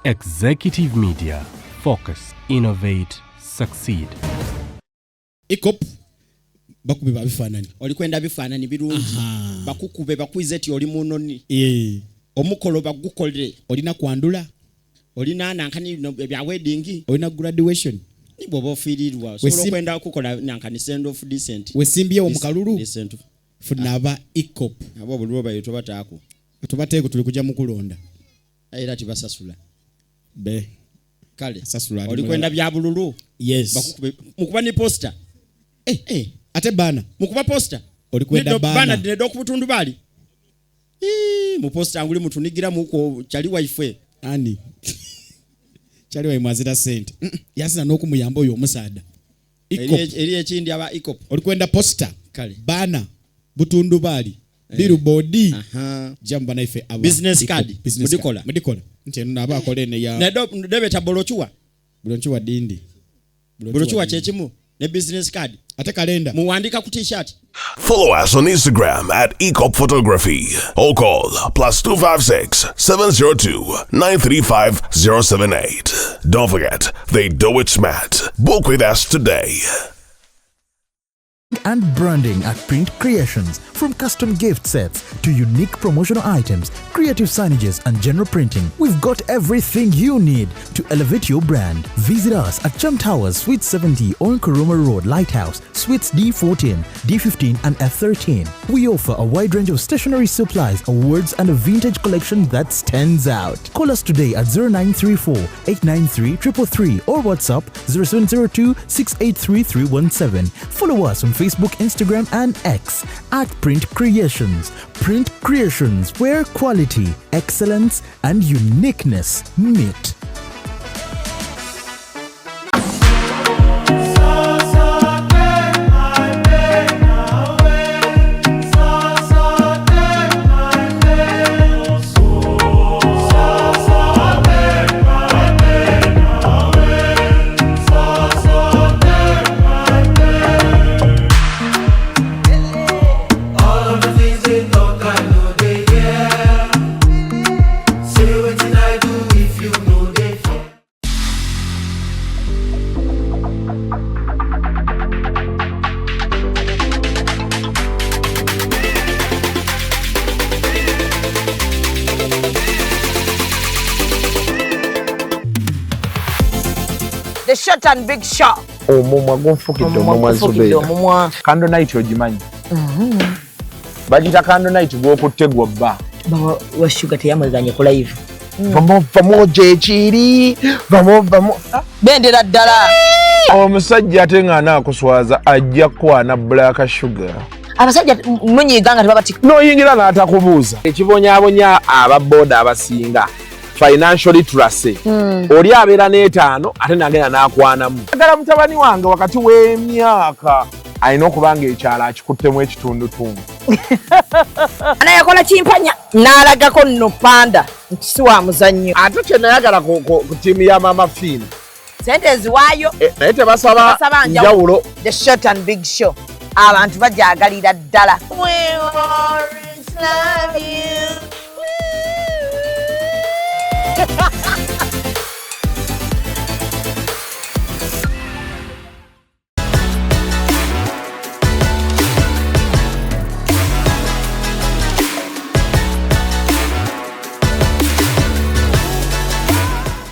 Executive Media. Focus, innovate, succeed. Ecop bakube babifaananyi. Oli kwenda bifaananyi birungi, bakukube bakwize ti oli munoni. Eh, Omukolo bagukolere. Olina kwandula. Olina nankani no, ebya wedding. Olina graduation. Ni bw'oba ofiirirwa osobola okwenda okukola nankani send off decent. Wesimbyewo mu kalulu. Decent. Funa aba Ecop. Abo obululu bayo tobataako. Tubateeko, tuli kujja mu kulonda. Era tibasasula. Be Kale Sasula ali oli kwenda bya bululu. Yes. Bakukube mukuba ni poster. Eh, Eh, ate baana mukuba poster. Oli kwenda Neddo- baana. Bana neddo ku butundu bali. Ii, mu poster nguli mutunigira muko kyali waife. Ani kyali waimwazira sente. Yazina n'okumuyamba oyo omusaada. Eri Ecop. eri ekindi aba Ecop. Oli kwenda poster. Kale. Baana butundubaali billboard. Aha. Jamu banaife aba Business Ecop. card. Business Mudikola. card. Mudikola nti eno naaba akola eno ya Neddo debeta bolochuwa. Bulonchiwa dindi. Bolochuwa kyekimu ne business card. Ate kalenda. Muwandika ku t-shirt. Follow us on Instagram at Ecop Photography or call +256 702 935 078. Don't forget, they do it smart. Book with us today. And branding at Print Creations. From custom gift sets to unique promotional items, creative signages, and general printing, we've got everything you need to elevate your brand. Visit us at Chum Towers, Suite 70 on Kuruma Road, Lighthouse, Suites D14, D15, and F13. We offer a wide range of stationery supplies, awards, and a vintage collection that stands out. Call us today at 0934 893 333 or WhatsApp 0702 683 317. Follow us on Facebook, Instagram, and X at Print Creations. Print Creations, where quality, excellence, and uniqueness meet. All of the things they talk, I know they hear. Say wetin I do if you know they fear. The Short and Big Show. Omumwa gunfukidde. Omumwa Omumwa. gufukidde. Zubeera. Omumwa. Candle night ogimanyi? Bagita candle night gwokutte gwobba. Bawa wa Shuga teyamweganye ku live. Vamu vamu gyekiri vamu vamu. Bendera ddala. Omusajja ate nga anaakuswaza ajja kukwana Black Sugar. Abasajja munyiiga nga tebabati. N'oyingira n'atakubuuza. Ekibonyaabonya ababooda abasinga financial literacy. Oli abeera n'etaano ate nagenda n'akwanamu. Agala mutabani wange wakati w'emyaka alina okuba nga ekyalo akikuttemu ekitundutundu. Anayakola kimpanya n'alagako nno panda nti si wa muzannyo. Ate kye nayagala ku ttiimu ya Mama Fiina, Sente eziwaayo. Eh, naye tebasaba Tebasaba njawulo. The Short and Big Show abantu bajagalira ddala. We always love you.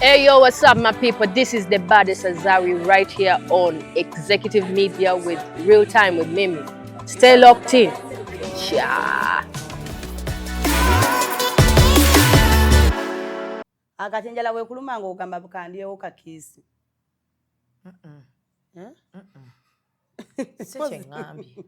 Hey yo, what's up, my people? This is the baddest Azari right here on Executive Media with Real Time with Mimi. Stay locked in. Yeah. Akati enjala weekuluma ng'ogamba bukandyewo kakiisi. Eh? Si kyeŋŋambye,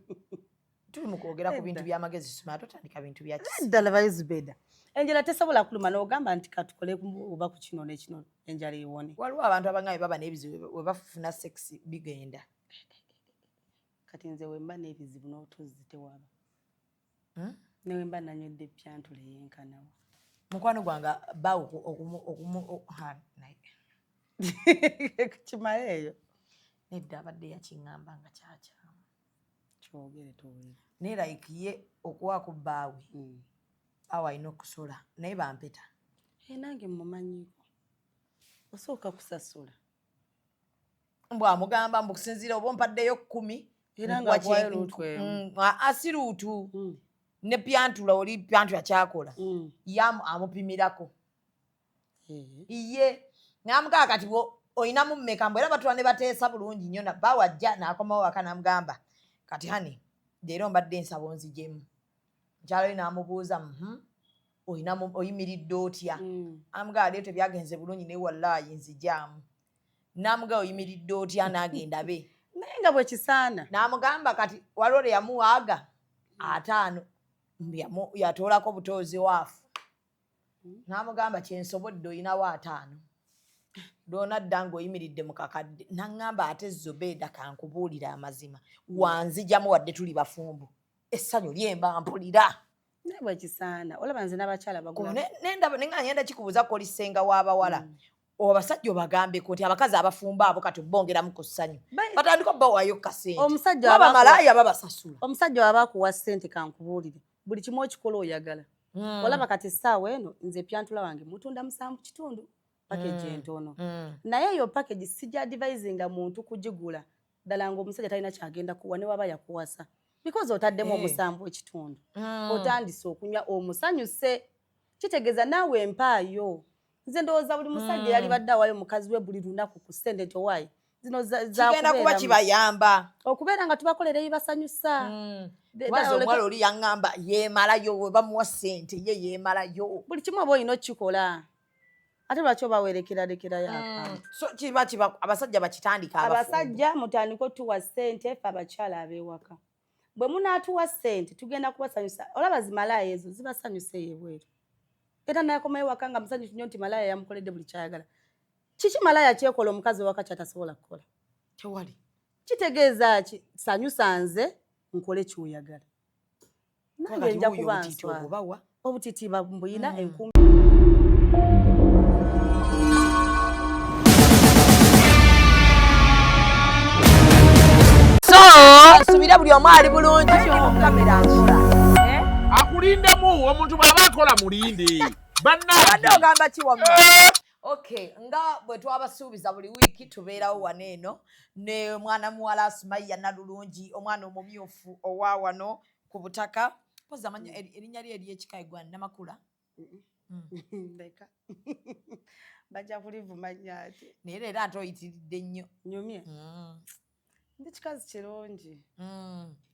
tuli mu kwogera ku bintu by'amagezi, sima totandika bintu bya kisi. Ddala bayezubeda, enjala tesobola kuluma n'ogamba nti katukole oba ku kino nekino enjala ewone. Waliwo abantu abangambye baba n'ebizibu we bafuna sex bigenda. Kati nze wemba n'ebizibu n'otuzzi tewaba. Hmm? Newemba nanywedde epyantula eyenkanawa. Mukwano gwange bawo okumu ha, naye Kimala eyo. Nedda, abadde yakiŋŋamba nga kyakyamu. Kyogere tuwulire. Naye like ye okuwaako bbaawe, awo alina okusola naye bampeta. Eh, nange mumanyiiko. Osooka kusasula. Mbu amugamba mbu kusinziira oba ompaddeyo 10. Era Nkuwa nga akuwayo luutu emu. Asi luutu ne pyantula, oli pyantula kyakola ye amupimirako. Iye namugamba kati olinamu mmeka? Mbu era batula ne bateesa bulungi nnyo, nabba wajja n'akomawo waka n'amugamba, kati hani leero mbadde nsaba onzigyemu. Mukyala we n'amubuuza, olinamu oyimiridde otya?" Amugamba, leero tebyagenze bulungi, naye wallaayi nzijaamu. N'amugamba, oyimiridde otya? N'agenda be. Naye nga bwe kisaana. N'amugamba kati waliwo lwe yamuwaaga 50, mbu yatoolako butoozi waafu. N'amugamba, kyensobodde, oyinawo 50, lwonadda ng'oyimiridde mu kakadde. N'aŋŋamba, ate Zobeeda, kankubuulira amazima, wanzijamu wadde tuli bafumbo, essanyu lyemba mpulira. Naye bwe kisaana, olaba nze n'abakyala bagula. Nendaba nenga ngenda kikubuuza ko oli ssenga w'abawala, abasajja obagambeko nti abakazi abafumbo abo kati bongeramu ku ssanyu, batandika obbawaayo kasente. Omusajja baba malaaya babasasula. Omusajja waba akuwa ssente, kankubuulire, buli kimu okikola oyagala. Olaba kati essaawa eno nze pyantula wange mutunda 7.5, package entono. Naye eyo package sijja advisinga muntu kugigula ddala ng'omusajja talina kyagenda kuwa, ne waba yakuwasa, because otaddemu 7.5, otandise okunywa, omusanyuse, kitegeeza naawe empaayo. Nze ndowooza buli musajja yalibadde awayo mukazi we buli lunaku ku ssente nti owaayi zino kigenda kuba zakubeeramu. Kibayamba. Okubeera nga tubakolera ebibasanyusa. Kubanza omuwala oli yaŋŋamba yeemalayo, we bamuwa ssente ye yeemalayo. Buli kimu oba olina okukikola, ate lwaki oba werekeralekerayo akantu? So kiba kiba abasajja bakitandika abafumbo. Abasajja mutandike otuwa ssente ffe abakyala ab'ewaka. Bwe munaatuwa ssente tugenda kubasanyusa. Olaba zimalaaya ezo zibasanyusa eyo ebweru, era nakomayo waka nga musanyufu nnyo nti malaaya yamukoledde buli kyayagala. Kiki malaaya kyekola omukazi owaka kyatasobola kukola? Tewali. Kitegeeza ki? Sanyusa nze nkole kyoyagala, nange Kati nja wuuyo kuba obutiiti nswala. obubawa. Obutiiti mbuyina enkumbi. So nsubira buli omu ali bulungi. Kamera nkola. Akulindemu omuntu bw'aba akola mulinde. Abadde bannange. Ogamba ki wamma? Okay, nga bwe twabasuubiza, buli wiiki tubeerawo wano eno ne mwana muwala Sumaiya Nalulungi, omwana omumyufu owa wano ku butaka. Mpozi amanya erinnya lye eryekika egwa Namakula. Ndeka, bajja kulivuma nnyo ate. Naye leero ate oyitiridde nnyo. Nyumye. Ndi kikazi kirungi,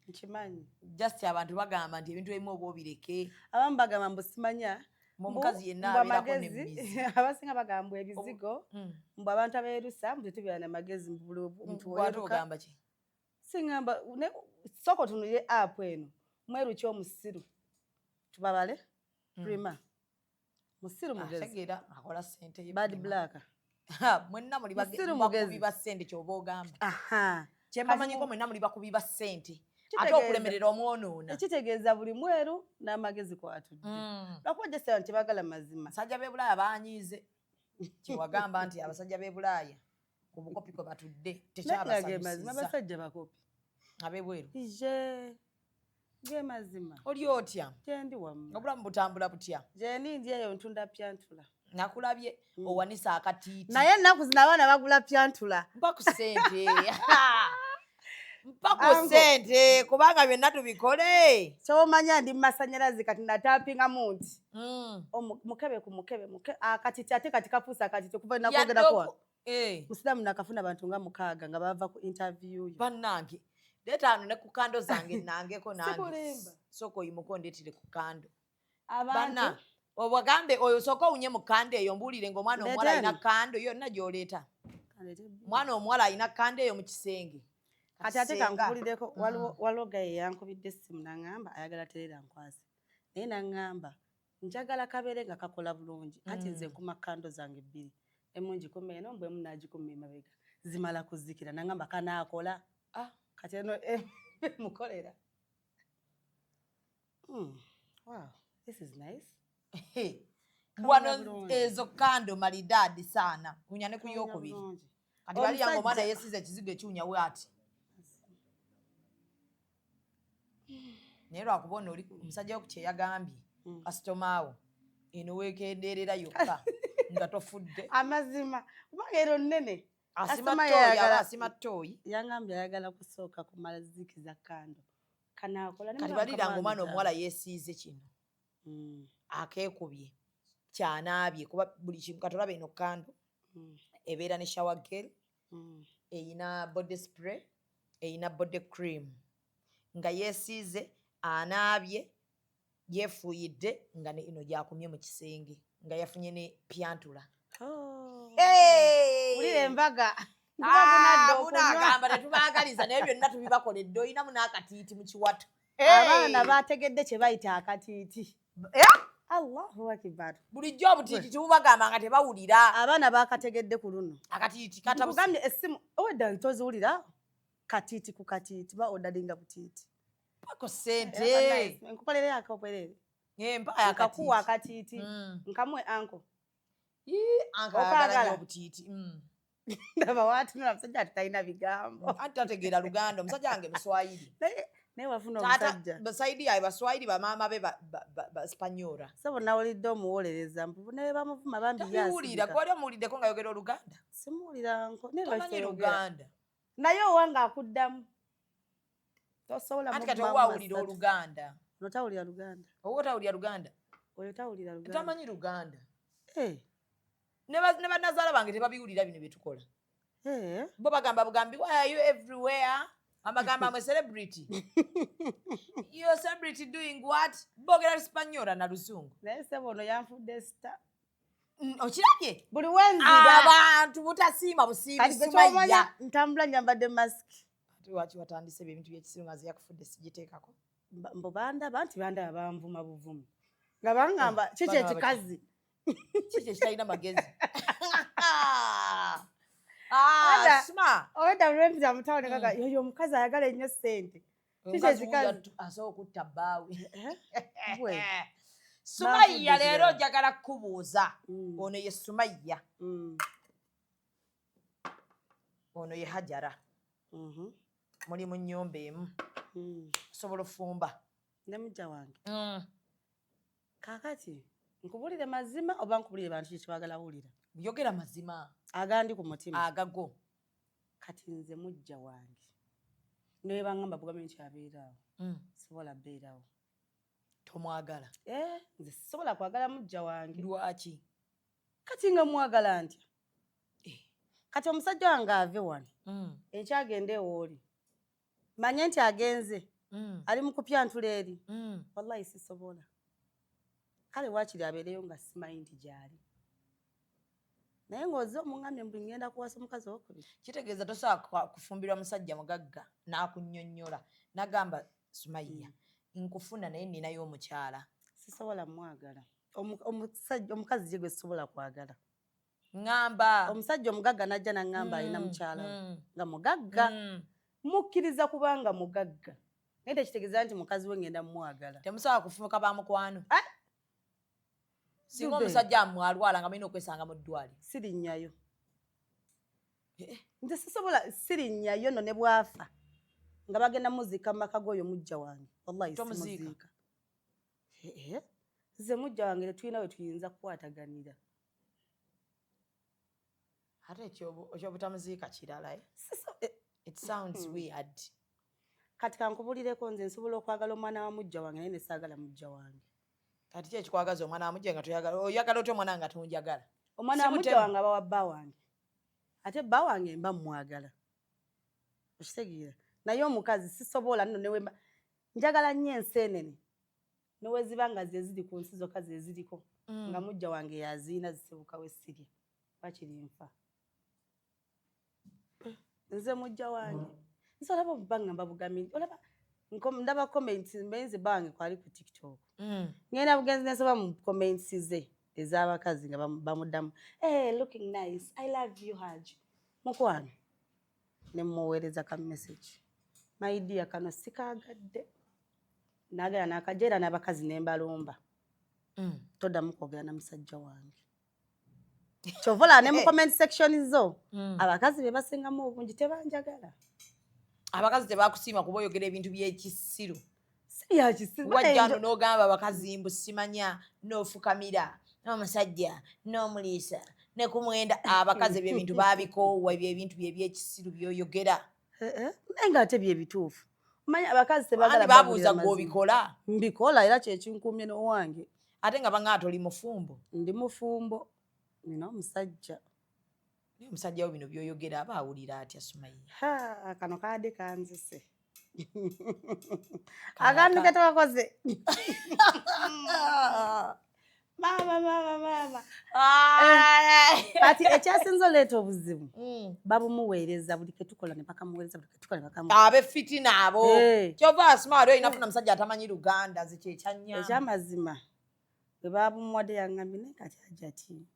nkimanyi. Just abantu bagamba nti ebintu ebimu oba obireke. Abamu bagamba mbu simanya. Mbu omukazi yenna mbu abeerako amagezi n'emmizi. Abasinga bagamba mbu ebizigo, mbu abantu abeerusa, mbu tetubeera namagezi, mbu buli omuntu Gwate weeruka. ogamba ki? Siŋŋamba, sooka otunulire app eno. Mweru ki omusiru? Tubabale. Prima musiru, mugezi. Ategeera, akola ssente ye. Bad Prima. Black. Mwenna muli Musiru, bakubi mugezi. ba ssente, kyoba ogamba. Aha. Kyembamanyiko mwenna muli bakubi ba ssente, ate okulemerera omwonoona. Ekitegeeza buli mweru n'amagezi kwatudde, lwakuba jesera nti bagala mazima. Abasajja b'e Bulaaya banyiize kyewagamba nti abasajja b'e Bulaaya ku bukopi kwe batudde. Naye nga ge mazima. Tekyabasanyusiza. Abasajja bakopi. Ab'ebweru. Ije ge mazima. Oli otya? Gyendi wamma. Obulamu butambula butya? Gyendi, ndi eyo ntunda pyantula. Nakulabye owanisa akatiiti. Naye ennaku zino abaana bagula pyantula. Mpa ku ssente, mpa ku Ango. ssente, kubanga byonna tubikole. Kyomanya ndi mumasanyalaze kati natapingamu nti mukebe ku mukebe akatiti, ate kati kafuuse akatiti okuva nakwogerako. Musiraamu nakafuna abantu nga 6 nga bava ku interview yo. Bannange, leeta ano ne ku kando zange nangeko nange. Sikulimba. Sooka oyimuke ondeetere ku kando. Abantu Banna obagambe oyo, sooka owunye mu kando eyo, mbuulire ng'omwana omuwala Ndeeta alina eno. kando yonna gy'oleeta. Omwana omuwala alina kando eyo mu kisenge. Kati ate Senga. kankubulireko, waliwo gaye yankubidde essimu naŋŋamba ayagala terera nkwase, naye naŋŋamba njagala kabeere nga kakola bulungi, anti nze nkuma kando zange bbiri, emu ngikuma eno, mbwe emu nagikuma emabega, zimala kuzikira. Naŋŋamba kanaakola. Ah. Kati eno mukolera. Wow, this is nice. Wano Kawunya bulungi. ezo kando malidaadi saana kunya ne ku Kawunya yokubiri. bulungi. Kati bali yange omwana Omusajja- yesiza ekizigo ekiwunya we ati, naye lwakuba ono oli omusajja wo ku kyeyagambye kasitoma wo eno weekendeerera yokka. Nga tofudde. Amazima, kubanga ero nnene. Asima Customer ttooyi aba yayagala- asima ttooyi. Yangambye ayagala kusooka kumala zikiza kando kanaakola ne Kati mugamba balira nga omwana mukama wange. Omuwala yeesiize kino, akeekubye, kyanaabye, kuba buli kimu kati olaba eno kando ebeera ne shower gel, eyina body spray, eyina body cream, nga yeesiize, anaabye, yeefuuyidde, nga ne eno gyakumye mu kisenge, nga yafunye ne pyantula. Oh. Hey! Wulira embaga. Ah, Guba gunadda okunywa. Munaagamba tetubaagaliza, naye byonna tubibakoledde. Oyinamu n'akatiiti mu kiwato. Abaana bategedde kye bayita akatiiti. Eh? Allahu akibar. Bulijjo obutiiti tibubagamba nga tebawulira. Abaana bakategedde ku luno. Akatiiti katabuse. Nkugambye essimu owedda ntoziwulira katiiti ku katiiti, ba odalinga butiiti. Pako sente. Nkukolere akobwerere. Empa. Nkakuwa akatiiti. Nkamuwe anko. Anko ayagala nnyo Okaagala. obutiiti. Ndaba watunula, musajja ati talina bigambo. Anti tategeera Luganda, omusajja wange Muswayiri. Naye wafuna Taata omusajja. Basaidi yaabwe Baswayiri, bamaama be Basipanyora. Sebo nawulidde omuwolereza mbu naye bamuvuma bambi. Tabiwulira. Gwali omuwuliddeko ng'ayogera Oluganda? Simuwulira nko naye lwaki Tamanyi toyogera? Luganda. Naye owange akuddamu, tosobola Anti kati muvumamu owa awulira masatu. Oluganda. Ono tawulira Luganda. Owa tawulira Luganda. Oyo tawulira Luganda. Tamanyi Luganda. Eh, Ne bannazaala bange tebabiwulira bino bye tukola. Eh. Bo bagamba bugambi, "Why are you everywhere?" Amagamba, "I'm a celebrity." "You're a celebrity doing what?" Boogera Spanyola na Luzungu. Naye sebo ono yanfudde star. Okirabye? Buli wenzira. Abantu butasiima busiimi. Kati gwe Sumaya. kyomanya ntambula nyambadde masiki. Ate lwaki watandise ebyo ebintu by'ekisiru nga nze yakufudde sigiteekako? Mbu bandaba nti bandaba banvuma buvumi nga baŋŋamba kiki Bano ekikazi. Kiki ekitalina magezi? Ada, Suma. Obwedda lwempita mu tawuni kaga yoyo omukazi ayagala ennyo ssente, kiki Omukazi ekikazi. wuuyo asobola okutta bbaawe. Gwe. Sumayya, Banfudde leero kirala. njagala kukubuuza. Ono ye Sumayya. Ono ye Hajara. Muli mu nnyumba emu. Osobola ofumba? Ne mujja wange. Kaakati nkubulire mazima oba nkubulire bantu ki kyebagala wulira? Yogera mazima. Agandi ku mutima. Agago. Kati nze mujja wange newe baŋŋamba bugambe nti abeeraawo, sobola beerawo. Tomwagala? Eh, nze sisobola kwagala mujja wange. Lwaki? Kati nga mwagala ntya? Kati omusajja wange ave wano enkya agende ewooli, manye nti agenze ali mu kupyantula eri, wallahi sisobola. Kale waakiri abeereyo nga simanyi nti gyali, naye ng'ozze omuŋŋambye mbu ngenda kuwasa omukazi owokubiri. Kitegeeza tosobola kufumbirwa musajja mugagga n'akunnyonnyola n'agamba, "Sumayya, nkufuna naye nninayo omukyala." Sisobola mwagala. Omusajja omukazi gye gwe sisobola kwagala. Ŋŋamba omusajja omugagga najja naŋŋamba alina mukyala we nga mugagga, mukkiriza kubanga mugagga, naye tekitegeeza nti mukazi we ngenda mumwagala. Temusobola kufuuka ba mukwano? Singa Zube. omusajja ammwe alwala nga mulina okwesanga mu ddwaliro? Sirinnyayo, nze sisobola, sirinnyayo no ne bwafa nga bagenda muziika mu maka g'oyo mujja wange, wallahi. Tomuziika? Simuziika. Eh, eh. Nze mujja wange tetulina we tuyinza kukwataganira. Ate ekyobutamuziika kirala, eh? It sounds weird. Kati kankubulireko, nze nsobola okwagala omwana wa mujja wange naye nesaagala mujja wange. Kati ki ekikwagaza omwana wa mujja nga toyagala? Oyagala otya omwana nga tonjagala? Omwana Si wa mujja butemu. wange aba wa bba wange, ate bba wange mba mmwagala, okitegeera? Naye omukazi sisobola nno newemba njagala nnyo enseenene, neweziba nga ze ziri ku nsi zokka ze ziriko, nga mujja wange yaziina zisibukawo essirya, wakiri nfa. Nze mujja wange nze olaba bangamba bugambi, olaba ndaba comments mbenzi bba wange kwali ku TikTok, ngenda bugenzi nesoma mu comments ze ez'abakazi nga bamuddamu, "Hey, looking nice, I love you Haj." Mukwano, ne muweereza ka message, "My dear, kano sikaagadde." Nagenda nakajja era n'abakazi ne mbalumba, "Toddamu kwogera na musajja wange." Kyova olaba ne mu comment section zo abakazi be basingamu obungi tebanjagala. Abakazi tebakusiima kuba oyogera ebintu by'ekisiru. Si byakisiru. Wajja no n'ogamba abakazi mbu simanya n'ofukamira. N'omusajja n'omuliisa ne ku mwenda, abakazi ebyo ebintu babikoowa, ebyo ebintu byebyekisiru byoyogera. Eh, eh, naye nga ate byebituufu. Omanyi abakazi tebagala Andi babuuza babuulira mazima. Gw'obikola? Mbikola, era kyekinkuumye n'owange. Ate nga baŋaa toli mufumbo. Ndi mufumbo, nina omusajja. Naye omusajja wo bino byoyogera aba awulira atya, Sumayiya? Ha, kano kaadde kanzise akantu ke twakoze. Maama, maama, maama! Kati ekyasinza oleeta obuzibu, babumuweereza buli ketukola ne bakamuweereza, buli ketukola ne bakamu Ab'effitina abo. Eh. Kyova asima wali olina funa musajja atamanyi Luganda, nze kyekyanyamba. Ekyamazima, bwe babumuwadde yangambye, naye kati ajja ti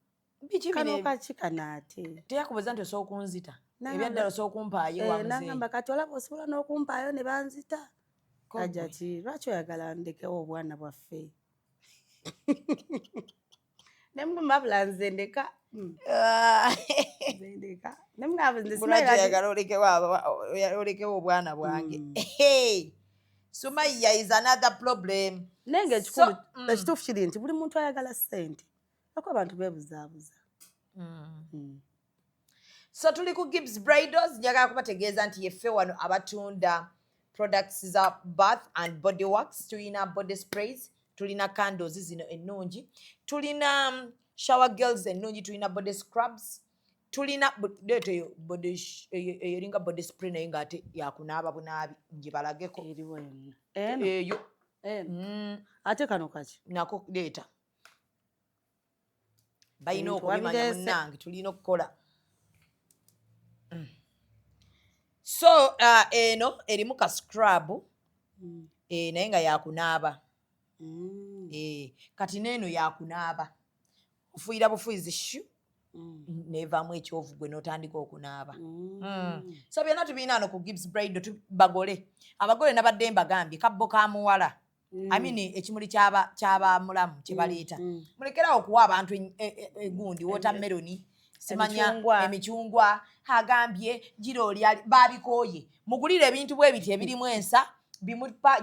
Biki kano bino? Kaki kano ate? Teyakubuuza nti osobola okunzita? Nangamba- Ebyaddala osobola okumpaayo Eh, wa muzeeyi? Nangamba, kati olaba osobola n'okumpaayo ne banzita. Ko Ajja gwe. ti lwaki oyagala ndekewo obwana bwaffe? Nemugamba, abula nze ndeka. Nze ndeka. Nemugamba nze Mbu lwaki simanyi lwaki- oyagala olekewo obwana bwange? Hey, Sumayiya is another problem. Naye nga ekikulu, So, ekituufu kiri nti buli muntu ayagala ssente, lwako abantu beebuzaabuza. So tuli ku Gibbs Bridals. Njagala kubategeeza nti yeffe wano abatunda products za Bath and Body Works. Tulina body sprays, tulina candles zino ennungi, tulina shower gels ennungi, tulina body scrubs, tulina leeta eyo body eyo eringa body spray naye ngaate yakunaaba bunaabi, ngibalageko. Eriwo yonna eno? Eyo. Eno. Ate kano kaki? Nako leeta. Balina Ebintu okubimanya. wabireese. Munnange, tulina okukola. So eno erimu ka scrub, naye nga yakunaaba. Kati neeno yakunaaba, ofuuyira bufuuyizi shu, nevaamu ekyovu, gwe n'otandika okunaaba. So byonna tubirina wano ku Gibbs Bridal. Bagole, abagole nabadde mbagambye kabbo ka muwala, I mean ekimuli kyaba mulamu kye baleeta. Mulekerawo okuwa abantu egundi watermelon, simanya Emicungwa. Emicungwa, agambye gira oli babikooye. Mugulire ebintu bwe biti ebirimu ensa,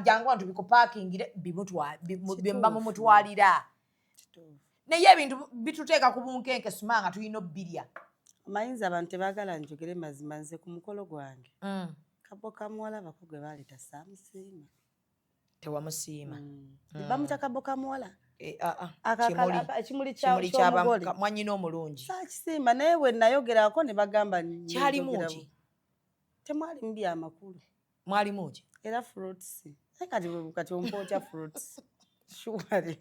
jangu wano tubikupaakingire, bye muba mumutwalira. Naye ebintu bituteeka ku bunkenke, suma nga tulina obbirya. Omayinza abantu tebaagala njogere mazima. Nze ku mukolo gwange, kabo ka muwala bako gwe baleeta saamusiima. Tewamusiima? Bamuta kabo ka muwala. Eh, ah, ah, kimuli. Ekimuli Kimuli kyaba ky'omugole. Mwanyina omulungi. Saakisiima, naye bwe nayogerako ne bagamba Kyalimu njogera ki? Temwalimu byamakulu. Mwalimu ki? Era fruits. Naye kati ompa otya fruits? Surely.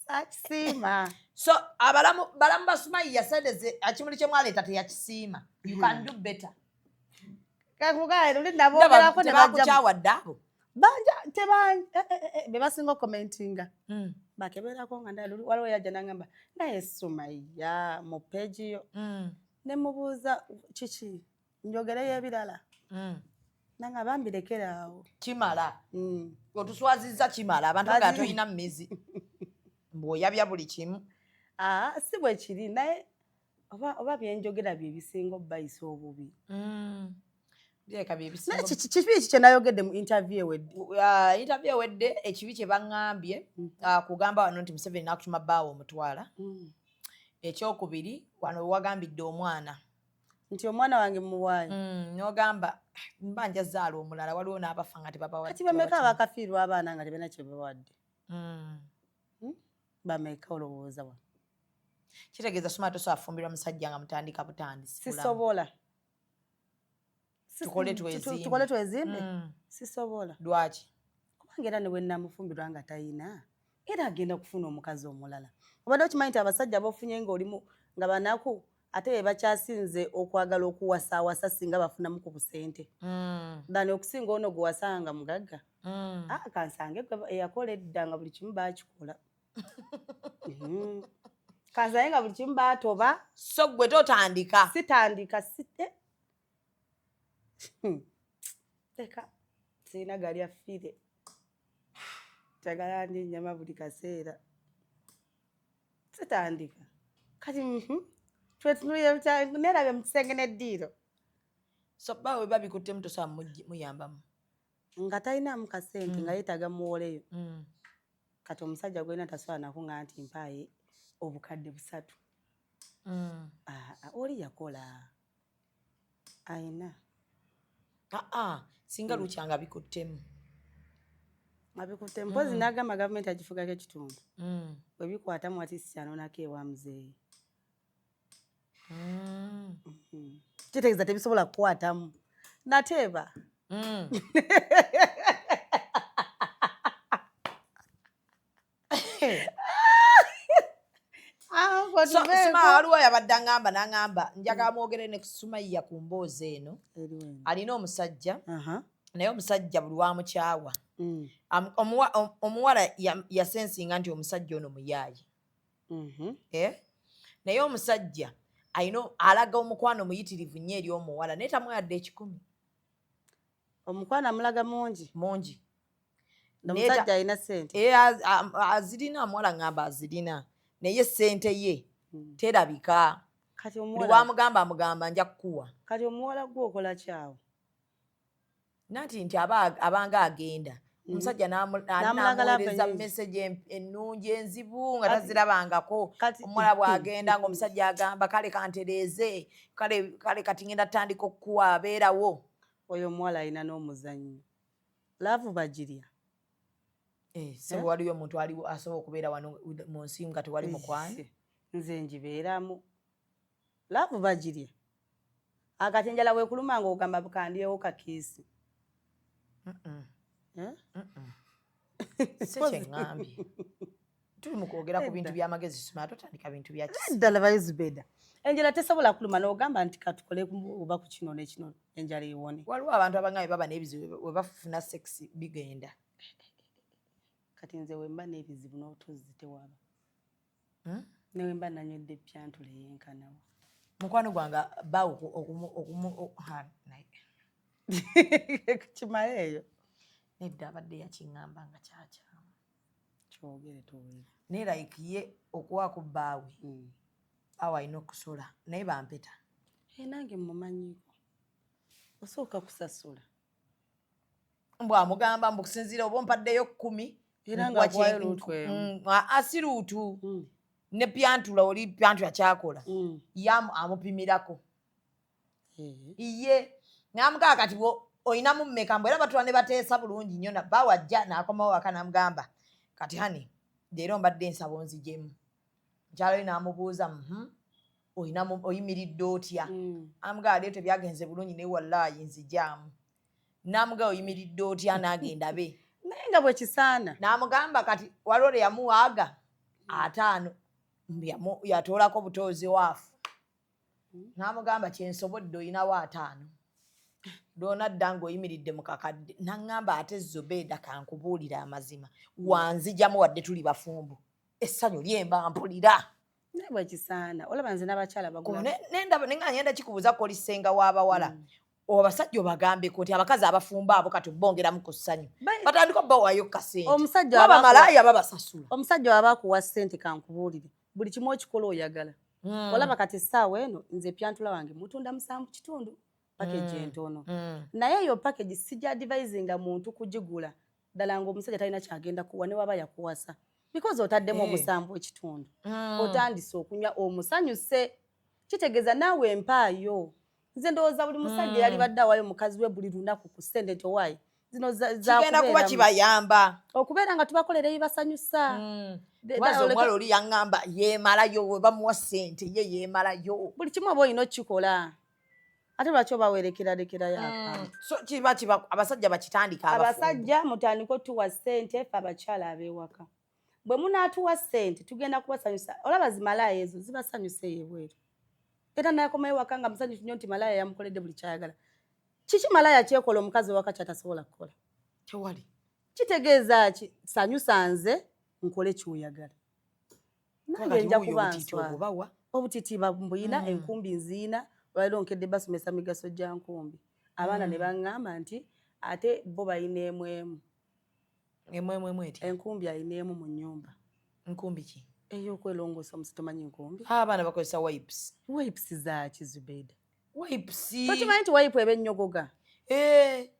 Saakisiima. So abalamu balamu basumayiya sente ekimuli kye mwaleeta teyakisiima. You can do better. Kakugaye luli naboogerako ne bajja Tebakukyawadde abo? Banja teba be basinga okucommentinga. Bakeberako nga ndala luli waliwo yajja n'angamba, naye Sumaya, mu page yo. Ne mubuuza, kiki njogereyo ebirala? Nanga bambirekera awo. Kimala. Otuswazizza, kimala. Abantu nga tolina mmizi mbw'oyabya buli kimu. Ah, si bwe kiri, naye oba byenjogera bye bisinga obbayisa obubi. Bireka bye bisinga. Naye kibi ki kye nayogedde mu interview ewedde? Interview ewedde, ekibi kye baŋŋambye, kugamba wano nti Museveni n'akutuma bbaawe omutwala. Ekyokubiri, wano wewagambidde omwana nti omwana wange muwaayo. N'ogamba mba njazaala omulala, waliwo n'abafa nga tebabawadde. Kati bameka abakafiirwa abaana nga tebalina kye bawadde? Bameka olowooza wano? Kitegeeza soma tosobola fumbirwa musajja nga mutandika butandisi bulamu. Sisobola. Tukole twezimbe. Tukole twezimbe. Sisobola. Lwaki? Kubanga era ne bwe namufumbirwa nga tayina, era agenda kufuna omukazi omulala. Obadde okimanyi nti abasajja bofunye ng'olimu nga banaku, ate be bakyasinze okwagala okuwasaawasa singa bafunamu ku busente than okusinga ono gwe wasanga mugagga? Ah, kansange gwe eyakola edda nga buli kimu baakikola. Kansange nga buli kimu baatoba. So gwe totandika? Sitandika, site leka, sirina galya ffire, njagala ndi ennyama buli kaseera. Sitandika kati. Twetunulire nerabye mu kisenge n'eddiiro. So bbaawe babikuttemu, tosobola muyambamu? Nga talinamu kasente, nga yeetaaga muwoleyo. Kati omusajja gwena tasobola nakuŋŋa nti mpaaye obukadde 3. Ah, ah, oli yakola ayina. Aa, singa lukyanga bikuttemu. Abikutte mpozi n'agamba gavumenti agifugako ekitundu. Bwe bikwatamu ati sikyanonako ewa muzeeyi. Kitegeeza tebisobola kukwatamu nateeba. So, Sima, waliwo yabadde aŋŋamba n'aŋŋamba njagala mwogere ne Sumayiya ku mboozi eno. Alina omusajja, naye omusajja buli wamukyawa omuwala yasensinga nti omusajja ono muyaaye. Eh? Naye omusajja alina alaga omukwano muyitirivu nnyo eri omuwala, naye tamuwadde 100. Omukwano amulaga mungi. Mungi. Omusajja alina sente. Eh, azirina. Omuwala ŋŋamba azirina, naye sente ye terabika. Kati Buli omuwala wamugamba amugamba nja kukuwa. Kati omuwala gwe okola kyawo? Nanti nti aba abanga agenda, omusajja N'amulaga love n'amuweereza nnyingi. message ennungi enzibu nga tazirabangako. Omuwala bw'agenda ng'omusajja agamba, "Kale kantereeze, kale kale, kati ngenda tandika okukuwa," abeerawo. Oyo omuwala alina n'omuzannyo. Love bagirya. Eh, sebo, waliyo omuntu aliwo asobola okubeera wano mu nsi nga tewali mukwano? Nze ngibeeramu. Love bagirya. Akati enjala weekuluma ng'ogamba kandyewo kakiisi. Eh? Si kyeŋŋambye. Tuli mu kwogera ku bintu by'amagezi, sima, totandika bintu bya kisi. Ddala bayizibeda, enjala tesobola kuluma n'ogamba nti katukole oba ku kino nekino enjala ewone. Waliwo abantu abangambye baba n'ebizibu, we bafuna sex bigenda. Kati nze wemba n'ebizibu n'otuzzi tewaba. Newemba nanywedde pyantula eyenkanawo. Mukwano gwange bawo okumu naye. Kimala eyo. Nedda, abadde yakiŋŋamba nga kyakyamu. Kyogere tuwulire. Naye like ye okuwaako bbaawe, awo alina okusola, naye bampeta. Eh, nange mumanyiiko osooka kusasula. Mbw amugamba mbu kusinziira oba ompaddeyo 10. Era nga akuwayo luutu emu. Asi luutu ne pyantula, oli pyantula kyakola ye amupimirako. Iye namugamba, "Kati olinamu mmeka?" Mbu era batula ne bateesa bulungi nnyo bba wajja n'akomawo waka n'amugamba, "Kati honey, leero mbadde nsaba onzijemu." Mukyala we n'amubuuza, olinamu oyimiridde otya?" Amugamba, "Leero tebyagenze bulungi, naye wallaayi nzijaamu." N'amugamba, "Oyimiridde otya?" N'agenda be. Naye nga bwe kisaana. N'amugamba kati waliwo lwe yamuwaaga 50, mbu yatoolako butoozi waafu. N'amugamba, "Kyensobodde, olinawo 50, lwonadda ng'oyimiridde mu kakadde." N'aŋŋamba, "Ate Zobeeda, kankubuulira amazima, wanzijamu wadde tuli bafumbo, essanyu lyemba mpulira." Naye bwe kisaana. Olaba nze n'abakyala bagula. Nendaba nenga ngenda kikubuuza koli ssenga w'abawala, abasajja obagambeko nti abakazi abafumba abo kati bongeramu ku ssanyu, batandika obbawaayo kasente. Omusajja baba malaaya babasasula. Omusajja waba akuwa ssente, kankubuulire, buli kimu okikola oyagala. Olaba kati essaawa eno nze pyantula wange mutunda 7 kitundu, package entono. Naye eyo package sijja advisinga muntu kugigula ddala ng'omusajja talina kyagenda kuwa ne waba yakuwasa, because otaddemu omusanvu ekitundu, otandise okunywa omusanyuse, kitegeeza naawe empaayo. Nze ndowooza buli musajja yalibadde awayo mukazi we buli lunaku ku ssente nti owaayi zino kigenda kuba zakubeeramu. Kibayamba. Okubeera nga tubakolera ebibasanyusa. Waza omuwala oli yaŋŋamba yeemalayo, we bamuwa ssente ye yeemalayo. Buli kimu oba olina okukikola, ate lwaki oba weerekerarekerayo akantu? So kiba kiba abasajja bakitandika abafumbo. Abasajja mutandike otuwa ssente ffe abakyala ab'ewaka. Bwe munaatuwa ssente tugenda kubasanyusa. Olaba zimalaaya ezo zibasanyusa eyo ebweru, era nakomayo waka nga musanyufu nnyo nti malaaya yamukoledde buli kyayagala. Kiki malaaya kyekola omukazi owaka kyatasobola kukola? Tewali. Kitegeeza ki? Sanyusa nze nkole kyoyagala, nange Kati nja wuuyo kuba obutiiti nswala. obubawa. Obutiiti mbuyina. Enkumbi nziina. Olwaliro nkedde basomesa migaso gya nkumbi abaana ne baŋŋamba nti ate bo balina emu emu. Emu emu emu eti? Enkumbi alina emu mu nnyumba. Nkumbi ki? Ey'okwelongoosa omusi. Tomanyi nkumbi? Abaana bakozesa wipes. Wipes zaaki, Zubeda? Wipes. Tokimanyi nti wipe eba ennyogoga? Eh.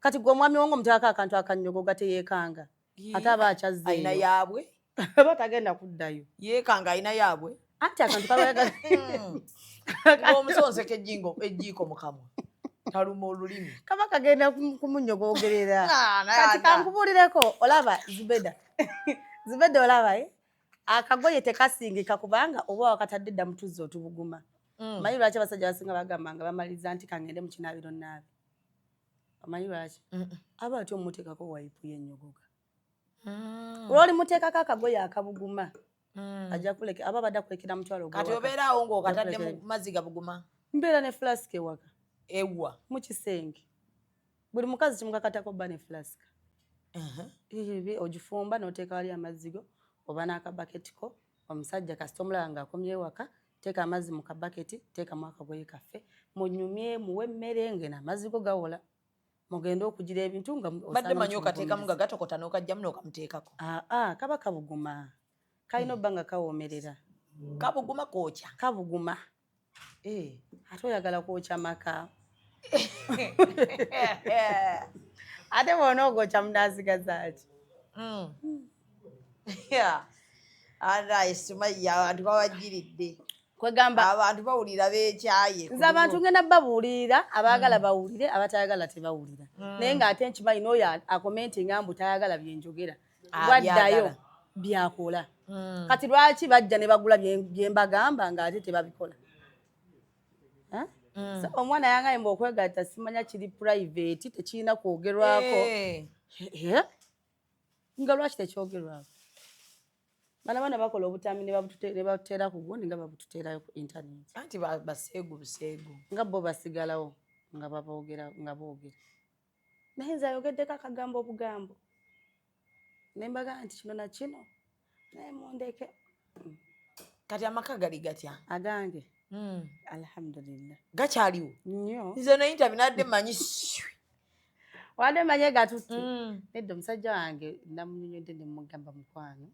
Kati gwe omwami wange omuteekako akantu akannyogoga teyeekanga. Ate aba akyazzeeyo. Alina yaabwe. Aba tagenda kuddayo. Yeekanga alina yaabwe. Anti akantu kabaga Ng'omusonseka ejjiiko mu kamwa. Taluma olulimi. Kaba kagenda kumunyogogerera. Ah, naye Kati ada. kankubuulireko, olaba Zubeda. Zubeda olaba, eh? Akagoye tekasingika kubanga oba wakatadde dda mu tuzzi otubuguma. Omanyi lwaki abasajja abasinga bagamba nga bamaliza nti kangende mu kinaabiro naabe? Omanyi lwaki? Aba atya omuteekako wayipu y'ennyogoga. Olwoli muteekako akagoye akabuguma. Ajja kuleka, aba abadde akulekera mutwalo Kati gw'ewaka. obeera awo ng'okatadde Ajja mu kulekera. mazzi gabuguma. Mbeera ne flask ewaka. Ewa. Mu kisenge. Buli mukazi kimukakatako bba ne flask. Ibi ogifumba n'oteeka wali amazzi go oba n'akabaketi ko. Omusajja kasita omulaba ng'akomye ewaka, teeka amazzi mu kabaketi, teekamu akagoye kaffe, munyumye, muwe emmere ng'eno amazzi go gawola. Mugende okugira ebintu nga Badde osanga manyi okateekamu mukibugumiza. nga gatokota n'okajjamu n'okamuteekako. Aa, kaba kabuguma. Kalina obba nga kawoomerera. Kabuguma kookya. Kabuguma. Ate oyagala kwokya maka. Ate bw'onoogokya munaasigaza ki? Yeah. Anaye Sumayya abantu babajjiridde. Kwegamba abantu bawulira beekyaye. Nze abantu ngenda babuulirira, abaagala bawulire, abatayagala tebawulira. Naye ng'ate nkimanyi n'oyo akomentinga mbu tayagala bye njogera. Bwaddayo Abyagala. byakola. Kati lwaki bajja ne bagula bye mbagamba ng'ate tebabikola? So, omwana yangaye mbu okwegatta simanya kiri private, tekirina kwogerwako. Nga lwaki tekyogerwako? Bana bana bakola obutambi ne babuteera ku gundi nga babututeerayo ku internet. Anti baseegu buseegu. Nga bo basigalawo nga baboogera, nga boogera. Naye nze ayogeddeko akagambo obugambo. Ne mbagamba nti kino na kino, naye mundeke. Kati amaka gali gatya? Agange. Alhamdulillah. Gakyaliwo? Nnyo. Nze ne interview nadde mmanyi. Wadde mmanyi gatutte. Nedda omusajja wange namunyonnyodde ne mmugamba mukwano.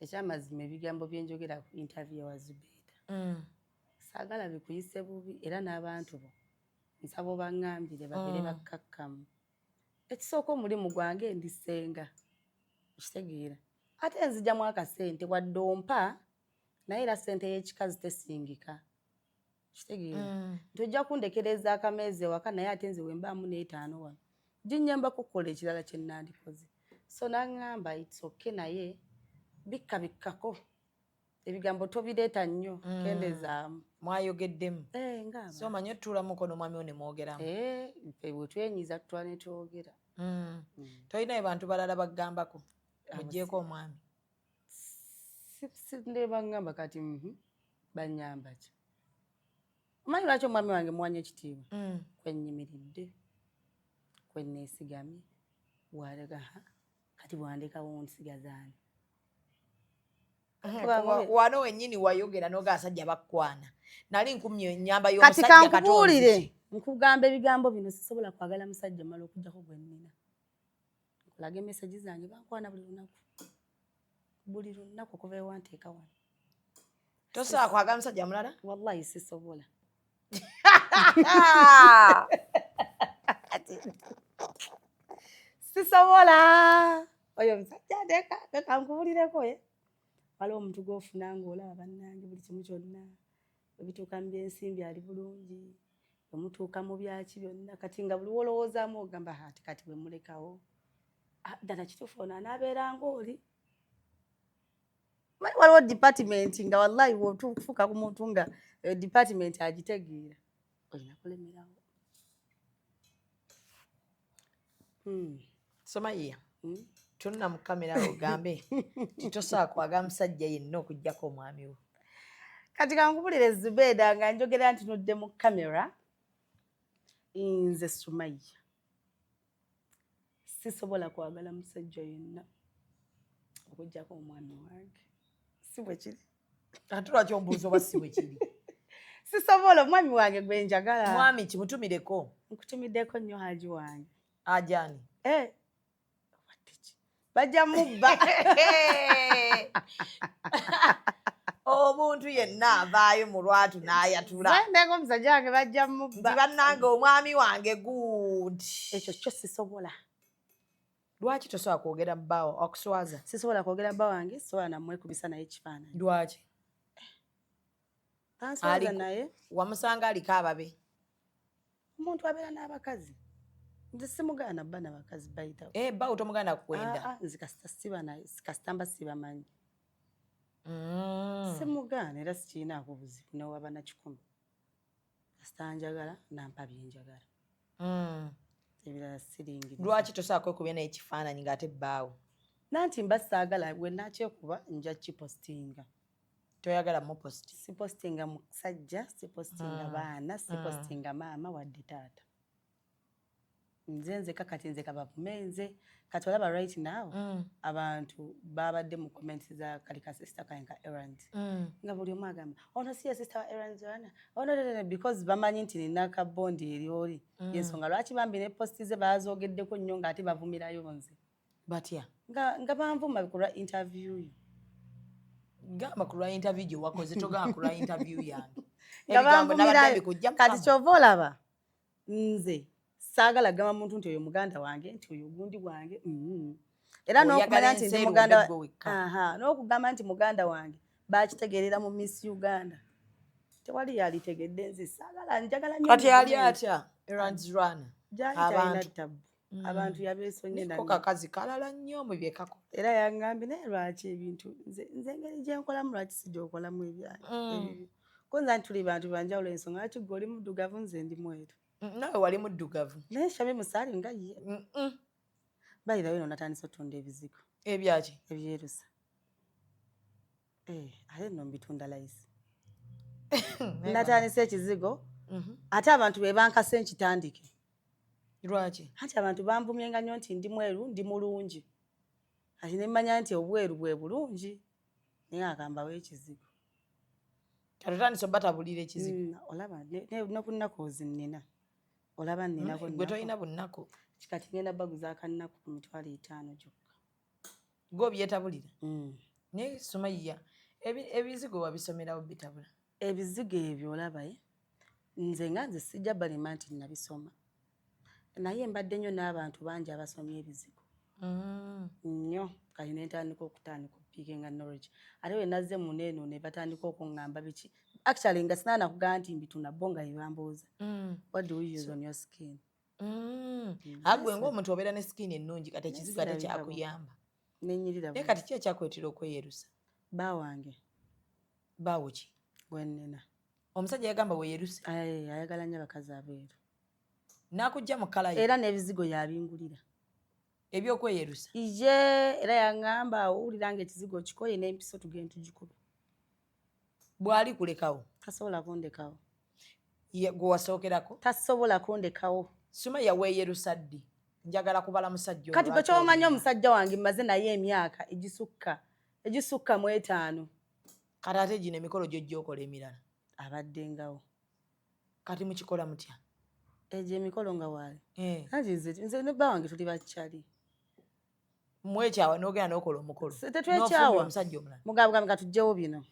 Ekyamazima ebigambo bye njogera ku interview wa Zubeida. Saagala bikuyise bubi era n'abantu bo. Nsaba obaŋŋambire babeere bakkakkamu. Ekisooka omulimu gwange ndi ssenga. Okitegeera. Ate nzigyamu akasente wadde ompa naye era ssente y'ekikazi tesingika. Okitegeera. Nti ojja kundekereza akameeza ewaka naye ate nze bwe mbaamu n'etaano wano. Ginnyambako okukola ekirala kye nandikoze. So n'aŋŋamba it's okay naye bikka bikkako. Ebigambo tobireeta nnyo, kendezaamu. Mwayogeddemu. Nga So omanyi otuulamuko n'omwami wo ne mwogeramu. Ffe bwe twenyiiza tutula ne twogera. Tolinayo bantu balala bagambako muggyeeko omwami? Si ne baŋŋamba kati bannyamba ki? Omanyi lwaki omwami wange muwanya ekitiibwa? Kwe nnyimiridde, kwe neesigamye, bw'aleka kati bw'andekawo nsigaza ani? Wano wennyini wayogera n'oga abasajja bakkwana. Nali nkumye ennyamba Kati y'omusajja kankubuulire, katonzi. nkugamba ebigambo bino sisobola kwagala musajja mmala okuggyako gwe nnina. Nkulaga emesagi zange bankwana buli lunaku. Buli lunaku okuva ewanteeka wano. Tosobola kwagala musajja mulala? Wallahi sisobola. Sisobola. Oyo omusajja ndeka, leka nkubuulireko ye. Waliwo omuntu gw'ofuna ng'olaba bannange buli kimu kyonna. Bwe bituuka mu by'ensimbi ali bulungi, bwe mutuuka mu byaki byonna kati nga buli w'olowoozaamu ogamba ati kati bwe mulekawo. Ddala kituufu ono anaabeera ng'oli. Manyi waliwo department nga wallahi bw'otuuka ku muntu nga department agitegeera olina kulemerawo. Somayiya. Tunula mu kamera ogambe nti tosobola kwagala musajja yenna okuggyako omwami wo. Kati kankubulire Zubeida nga njogera nti nodde mu kamera nze Sumayya sisobola kwagala musajja yenna okuggyako omwami wange. Si bwe kiri? Ate lwaki ombuuza oba si bwe kiri? Sisobola, omwami wange gwe njagala. Mwami kimutumireko. Nkutumiddeko nnyo Haji wange. Ajani? Bajja mubba. Omuntu yenna avaayo mu lwatu n'ayatula. Bandeko omusajja wange bajja mubba. Nti bannange omwami wange good. Ekyo kyo sisobola. Lwaki tosobola kwogera bbaawo akuswaza? Sisobola kwogera bba wange, sisobola namwekubisa naye ekifaananyi. Lwaki? Tanswaza naye. Wamusanga aliko ababe? Omuntu abeera n'abakazi, nze simugaana bba nabakazi bayitawo. Eh, bbaawo tomugaana kukwenda? Ah, ah, nze kasita siba naye, kasita mba sibamanyi. Simugaana era sikiinaako buzibu newaba na 100, kasita njagala nampa byenjagala. Ebirala siringiriza. Lwaki tosobola kwekubya naye ekifaananyi ng'ate bbaawo? Nanti mba saagala, bwe nakyekuba nja kipostinga. Toyagala mupost? Sipostinga musajja, sipostinga baana, sipostinga maama wadde taata. Nze nzeka. Kati nze kabavume nze. Kati olaba right now abantu babadde mu comments za kali ka sister kange ka Errands, nga buli omu agamba ono si ye sister wa Errands wana ono tete, because bamanyi nti nina ka bond eri oli. Yensonga lwaki bambi ne post ze bazoogeddeko nnyo ng'ate bavumirayo nze. Batya? Nga banvuma ku lwa interview yo. Gamba ku lwa interview gye wakoze, togamba ku lwa interview yange. Nga Ebigambo nabadde banvumirayo. mbikujja. Kati kyova olaba nze saagala gamba muntu nti oyo muganda wange, nti oyo gundi wange. Era Oyagala n'okumanya nti ensi ndi muganda erunde gwe wekka. Aha, n'okugamba nti muganda wange bakitegeerera mu Miss Uganda, tewali yalitegedde. Nze saagala, njagala nnyo Kati ali mugume. atya Errands Run? Gyali talina Abantu. tabu. Abantu yabeesonye. Niko kakazi kalala nnyo mu byekakola. Era yaŋŋambye, naye lwaki ebintu nze engeri gyenkolamu, lwaki sijja okolamu ebyange ebibyo? Ko nze nti tuli bantu banjawulo, ensonga lwaki gwe oli muddugavu, nze ndi mweru. Naawe wali muddugavu. Naye Shami musaali nga ye. Bayirayo no natandise otunda ebizigo. Ebyaki? Ebyerusa. Eh, ate nno mbitunda layisi. Natandise ekizigo, ate abantu be bankase nkitandike. Lwaki? Anti abantu banvumyenga nnyo nti ndi mweru, ndi mulungi. Ati ne mmanya nti obweru bwe bulungi, naye agambawo ekizigo. Kati otandise obatabulira ekizigo? Olaba n'obunaku ozinnina, olaba nninako. Gwe tolina bunaku. Kati ngenda baguza akannaku ku 50,000 gyokka. Gwe obyetabulira? Naye Sumayiya, ebizigo wabisomerawo bitabula? Ebizigo ebyo olaba, nze nga nze sijja balema nti nabisoma, naye mbadde nnyo n'abantu bangi abasomye ebizigo nnyo. Kati nentandika okutandika okupiikinga knowledge, ate we nazze muno eno ne batandika okuŋŋamba biki. Actually nga sinaana kugamba nti mbitunda, bo nga bebambuuza, "What do you use on your skin?" Agwe ng'omuntu obeera ne skin ennungi, kati ekizigo ate Sirabika. kyakuyamba. Nenyirira. Naye kati ki ekyakwetera okweyerusa? Bba wange. Baawo ki? Gwenina. Omusajja yagamba weeyeruse? Ayagala nnyo abakazi abeeru. N'akujja mu kalayo? Era n'ebizigo yabingulira. Ebyokweyerusa? Ye era yaŋŋamba, owulira nga ekizigo okikoye n'empiso, tugende tugikube. Bw'ali kulekawo? Tasobola kundekawo. Gwe wasookerako? Tasobola kundekawo. Sumaya, weeyerusa ddi? Njagala kubala musajja. Kati gwe kyomanyi, omusajja wange mmaze naye emyaka egisukka mu 5. Kati ate gino emikolo gyojja okola emirala? Abaddengawo. Kati mukikola mutya? Egyo emikolo nga waali. Eh. Anti nze ne bba wange tuli bakyali. Mwekyawa n'ogenda n'okola omukolo? Tetwekyawa. N'ofumbira omusajja omulala? Mugamba katugjewo bino.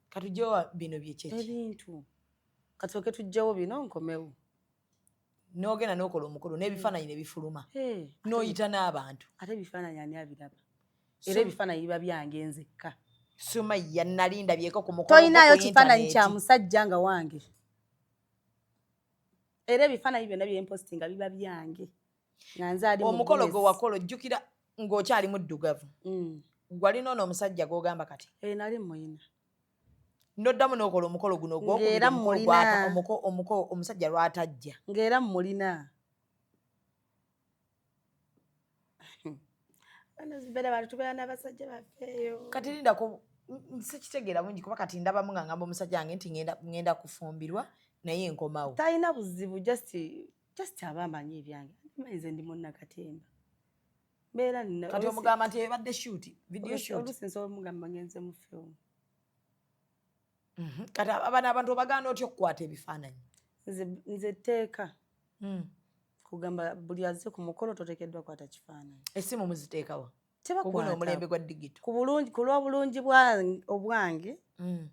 Katugjewo bino byekyeki? Ebintu kasooke tugjewo bino, nkomewo. N'ogenda n'okola omukolo n'ebifaananyi ne bifuluma, n'oyita n'abantu? Ate ebifaananyi ani abiraba? Era ebifaananyi biba byange nzekka. Sumaya, nali ndabyeko ku mukolo Toyinaayo gwo ku kifaananyi kya internet. musajja nga wange. Era ebifaananyi byonna byempositinga biba byange nga nze ali mu Omukolo gwe gomesi. wakola, ojjukira ng'okyali muddugavu, gwalina ono omusajja gw'ogamba kati? Eh, nali muyina. Noddamu n'okola omukolo guno ogwokubiri, Ng'era omukolo mmulina. omusajja lw'atajja. Ng'era mmulina. Bano zibeera bantu, tubeera n'abasajja baffe eyo. Kati lindako, sikitegeera bungi, kuba kati ndabamu nga ngamba omusajja wange nti ngenda kufumbirwa, naye nkomawo. Talina buzibu, just aba amanyi ebyange. Manyi nze ndi munnakatemba, mbeera nina. Kati omugamba nti ebadde shoot, video shoot? Oluusi nsobola omugamba ngenze mu film. Kati abano abantu obagaana otya okukwata ebifaananyi? Nze tteeka kugamba buli azze ku mukolo toteekeddwa kwata kifaananyi. Essimu muziteekawa? Tebakwata. Kuguno omulembe gwa digito. Ku bulungi, ku lw'obulungi obwange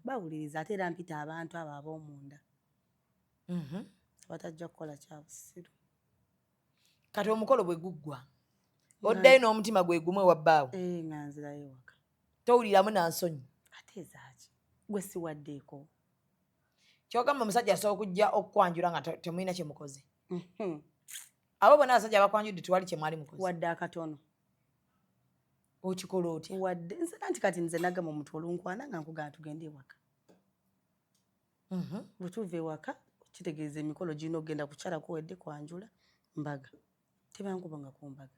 bawuliriza. Ate era mpita abantu abo ab'omunda abatajja kukola kya busiru. Kati omukolo bwe guggwa? Oddayo n'omutima gwe gumu ewa bbaawe? Eh, nga nzirayo ewaka. Towuliramu nansonyi? Ate ezaaki, gwe siwaddeeko. Kyogamba omusajja asobola okujja okukwanjula nga temulina kyemukoze? Abo bonna abasajja abakwanjudde tewali kyemwali mukoze? Wadde akatono. Okikola otya? Wadde nze anti kati nze nagamba omuntu olunkwana nga nkugamba tugende ewaka. Bwe tuva ewaka kitegeeza emikolo girina okugenda kukyala kuwedde kwanjula mbaga. Tebankubanga ku mbaga.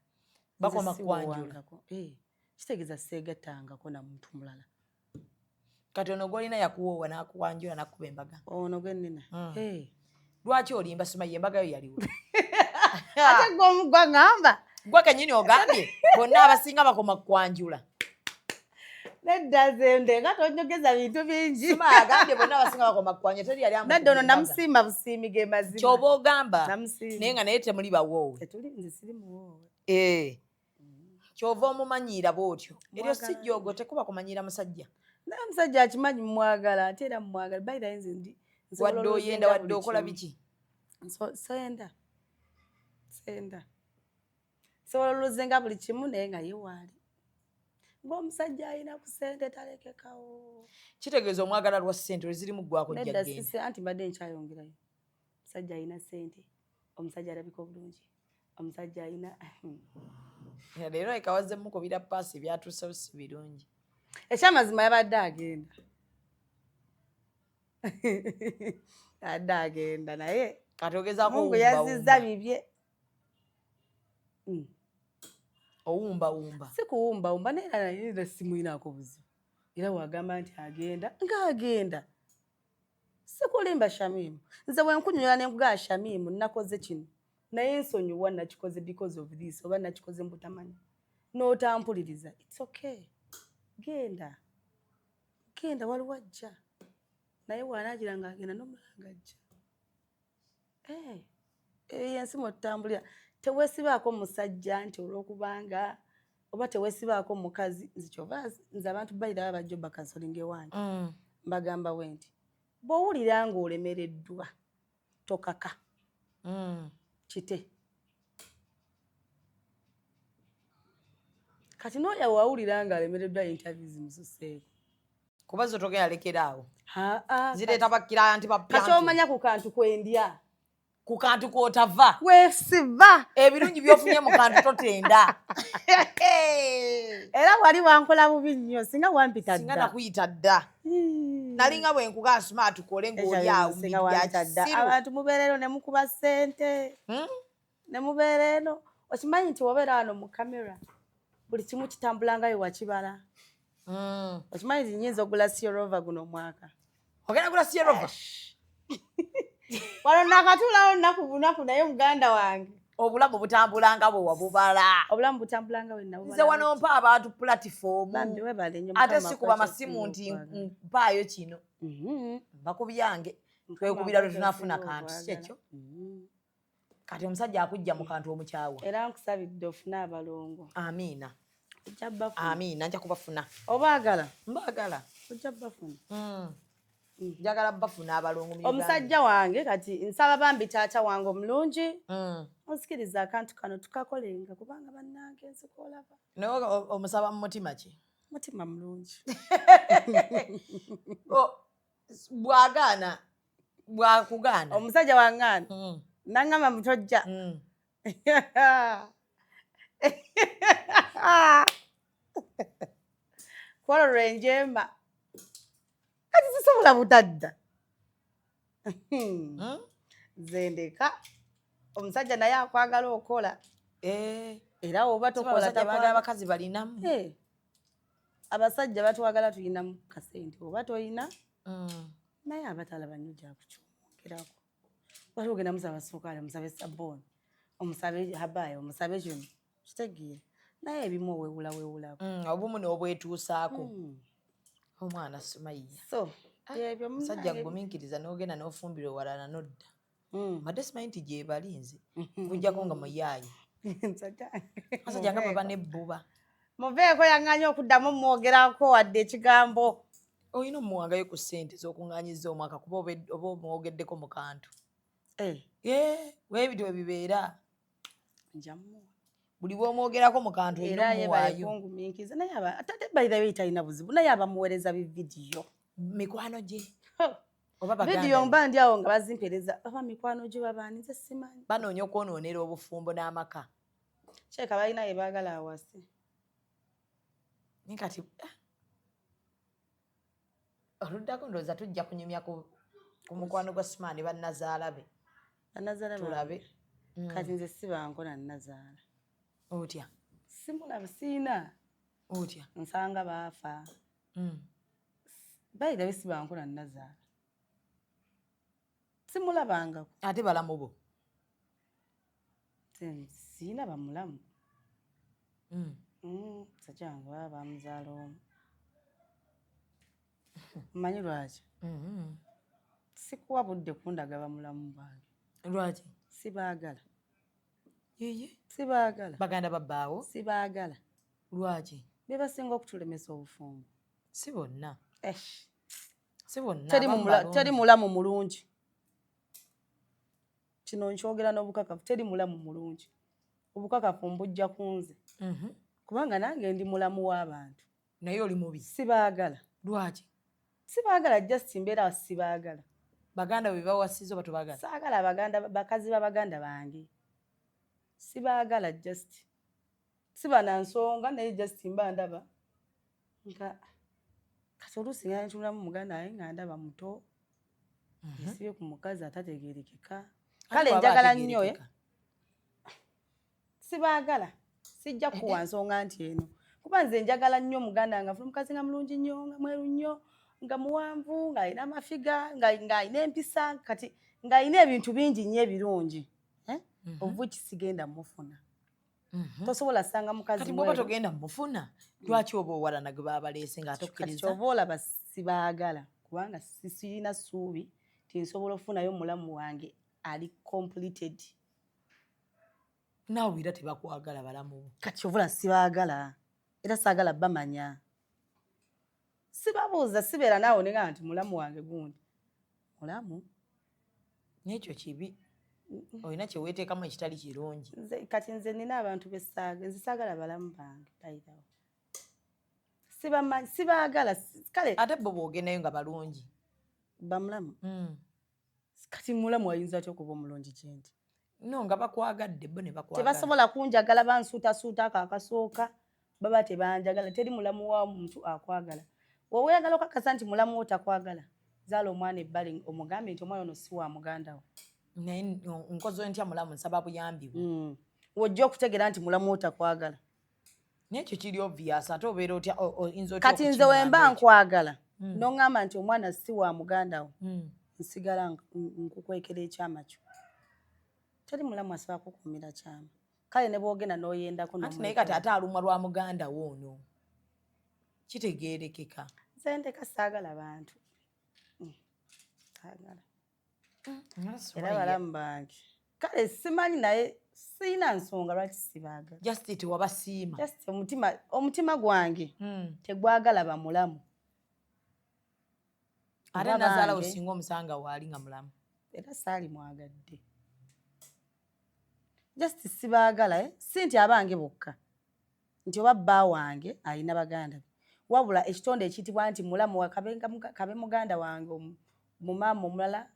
Bakoma Nze kwanjula. siwoowangako. Eh, kitegeeza seegattangako na muntu mulala. Kati ono gwolina yakuwoowa n'akuwanjula n'akukuba embaga? Ono gwe nnina. Eh. Lwaki olimba Sumaye, embaga yo yaliwo? Ate gwe omugwa ŋŋamba. Gwe kennyini ogambye bonna abasinga bakoma kwanjula. Nedda nze ndenga tonyogeza bintu bingi. Sumaye agambye bonna abasinga bakoma kwanjula, teri yali Nedda ono amukubye embaga. namusiima busiimi ge mazima. Ky'oba ogamba. Namusiima. Naye nga naye temuli bawoowe. Tetuli, nze siri muwoowe. Eh. Ky'ova omumanyiira bw'otyo. Eryo Mwagala si jjoogo, tekuba kumanyiira musajja. Naye omusajja akimanyi mumwagala ate era mumwagala. By the way, nze ndi nsobola Wadde oyenda oluzinga wadde buli okola kimu. biki? Senda. Senda. Nsobola oluzinga buli kimu naye nga ye waali. Ng'omusajja alina ku ssente talekekawo. Kitegeeza omwagala lwa ssente, lwe zirimu ggwako Nedda jja genda. sisi anti mbadde nkyayongerayo. Omusajja alina ssente, omusajja alabika obulungi, omusajja alina Leero ekawazze mukubira paasi ebyatuusewo si birungi. Ekyamazima yabadde agenda. Abadde agenda naye Kati ogezaako Mungu owumbawumba. yazizza bibye. Owumbawumba. Si kuwumbawumba naye era naye era simuyinaako buzibu. Era bw'agamba nti agenda ng'agenda. Sikulimba Shamimu. Nze bwe nkunyonyola ne nkugamba Shamimu nakoze kino naye nsonyiwa nakikoze because of this oba nakikoze mu butamanya. N'otampuliriza. It's okay. Genda. Genda waliwo ajja. Naye bw'anaagira ng'agenda n'omulala ng'ajja. Eh, eyo ensi mwe tutambulira. Teweesibaako musajja nti olw'okubanga oba teweesibaako mukazi. Nze kyova nze abantu bayira bajja obakasolinga ewange. Mbagamba bwe nti bw'owulira ng'olemereddwa tokaka. Kite. Kati n'oyo wawulira ng'alemereddwa interviews zimususeeko. Kuba zo togenda lekera awo. Aa, Zireeta bakkira nti kati bapyantu. omanya ku kantu kwendya. Ku kantu kw'otava. Weesiba. Ebirungi by'ofunye mu kantu totenda. Era wali wankola bubi nnyo singa wampita Singa dda. nakuyita dda. Nalinga bwe nkugaa Suma tukole ng'oli awo mu Singa bintu bya wampita dda. kisiru. Abantu mubeera eno ne mukuba ssente. Ne mubeera eno. Okimanyi nti wobeera wano mu kamera buli kimu kitambula nga bwe wakibala. Okimanyi nti nnyinza okugula Siorova guno omwaka. Ogenda gula Siorova? Wano nakatuulawo nnaku bunaku naye muganda wange. Obulamu butambula nga bwe wabubala. Obulamu butambula nga bwe nabubala. Nze wano mpa abantu pulatifomu. Bambi weebale nnyo Ate Mukama sikuba akuwe masimu ky'osinga nti okwagala. mpaayo kino. Mba ku byange. Twekubira lwe Mukama tunaafuna akuwe kantu si ky'osinga kyekyo? Kati omusajja akujja mu kantu omukyawa. Era nkusabidde ofune abalongo. Amiina. Ojja bafuna. Amiina, nja kubafuna. Obaagala? Mbaagala. Ojja bafuna. Njagala bafuna abalongo mu Uganda. Omusajja wange kati nsaba bambi taata wange omulungi. Onsikiriza akantu kano tukakolenga kubanga bannange nsi kwolaba. Naye omusaba mu mutima ki? Mutima mulungi. Bw'agaana, bw'akugaana. Omusajja wangaana. Nangamba mutojja. Kwolwo lwe njemba. Kati sisobola butadda. Nze ndeka. Omusajja naye akwagala okola. Era oba Sima tokola abasajja baagala takwagala. abakazi balinamu. Abasajja batwagala tulinamu kasente oba toyina. Naye abatalaba nnyo gyakukyomwongerako. Wali ogenda musaba sukaali, omusabe sabbuuni, omusabe habaya, omusabe kino. Kitegeera. Naye ebimu owewula wewulako. Obumu n'obwetuusaako. Omwana Sumayiya. So, ebyo Musajja munnange. gumiikiriza n'ogenda n'ofumbira ewalala n'odda. Mbadde simanyi nti gye bali nze. Kujjako nga muyaaye. Abasajja nga baba n'ebbuba. Muveeko yaŋŋaanye okuddamu mwogerako wadde ekigambo. Olina omuwangayo ku ssente z'okuŋŋaanyizza omwaka kuba oba omwogeddeko mu kantu. Weebityo bwe bibeera. Nja mmuwa. Buli bwomwogerako mu kantu olina Era yebale omuwaayo. kungumiikiriza, naye ate by the way talina buzibu, naye abamuweereza bividiyo. Mikwano gye oba baganda Vidiyo be? Mba ndi awo nga bazimpeereza, oba mikwano gye babaani, nze simanyi. Banoonya okwonoonera obufumbo n'amaka. Kyeka balina ye baagala awase. Naye kati oluddako ndowooza tujja kunyumya ku mukwano gwa Sumaani, bannazaala be. Banazaala. Tulabe. Kati nze sibanko nannazaala. Otya? Simulaba, siina. Otya? Nsanga baafa. By the way, sibanko nannazaala, simulabangako. Ate balamu bo? Siina bamulamu. Musajja wange baba bamuzaala omu. Omanyi lwaki? Sikuwa budde kundaga bamulamu bange. Lwaki? Sibaagala. Yeye. Sibaagala. Baganda babbaawo? Sibaagala. Lwaki? Be basinga okutulemesa obufumbo. Si bonna. Esh. Si bonna. Teri Abamu balungi. Teri mulamu mulungi. Kino nkyogera n'obukakafu, teri mulamu mulungi. Obukakafu mbujja ku nze, kubanga nange ndi mulamu w'abantu. Naye oli mubi. Sibaagala. Lwaki? Sibaagala, just mbeera sibaagala. Baganda bwe bawasiza oba tobagala? Saagala baganda, bakazi babaganda bange sibaagala. Just siba na nsonga, naye just mba ndaba nga kati oluusi nga ntunulamu muganda wange nga ndaba muto esibye ku mukazi atategeerekeka. Ate Kale bw'aba njagala nnyo eh. ategeerekeka. Sibaagala, sijja kuwa nsonga nti eno, kuba nze njagala nnyo muganda wange afune omukazi nga mulungi nnyo, nga mweru nnyo, nga muwanvu, ng'alina amafiga, ng'alina empisa, kati ng'alina ebintu bingi nnyo ebirungi, eh? Obuki sigenda mufuna. Tosobola sanga mukazi Kati bwoba mweru. togenda mufuna, lwaki oba owalana gwe babaleese ng'ate Kati okkiriza? kyova olaba sibaagala, kubanga sirina ssuubi ti nsobola okufunayo omulamu wange ali completed. Naawe era tebakwagala balamu bo. Kati kyova olaba sibaagala, era saagala bamanya, sibabuuza, sibeera naawe nenga nti mulamu wange gundi mulamu. N'ekyo kibi, olina kyeweteekamu ekitali kirungi. Nze kati nze nina abantu besaaga, nze saagala balamu bange, by the way. Sibamanyi, sibaagala, kale. Ate bo bw'ogendayo nga balungi? Bamulamu? Kati mulamu ayinza atya okuba omulungi gyendi? No, nga bakwagadde bo ne bakwagala. Tebasobola kunjagala, bansuutasuuta ako akasooka baba tebanjagala. Teri mulamu wa muntu akwagala. Woweeyagala okakasa nti mulamu wo takwagala, zaala omwana ebbali, omugambe nti omwana ono si wa muganda wo. Naye nkoze ntya mulamu, nsaba buyambi bwe. Wojja okutegeera nti mulamu wo takwagala. Naye ekyo kiri obvious, ate obeera otya oyinza otya Kati nze okukimugamba wemba ekyo? nkwagala, noŋŋamba nti omwana si wa muganda wo, nsigala nkukwekera ekyama kyo. Teri mulamu asobola kukuumira kyama. Kale ne bwogenda n'oyendako Anti naye kati ate alumwa lwa muganda wo ono, kitegeerekeka. Nze ndeka, saagala bantu. Saagala. Era balamu bange kale simanyi, naye siina nsonga lwaki sibaagala. Just tewabasiima. Just omutima gwange tegwagala bamulamu. Ate Oba nazaala wo bange. singa omusanga waali nga mulamu? Era saali mwagadde. Just sibaagala, eh? Si nti abange bokka, nti oba bba wange alina baganda be, wabula ekitonde ekiyitibwa nti mulamu wa kabe muganda wange mu maama omulala,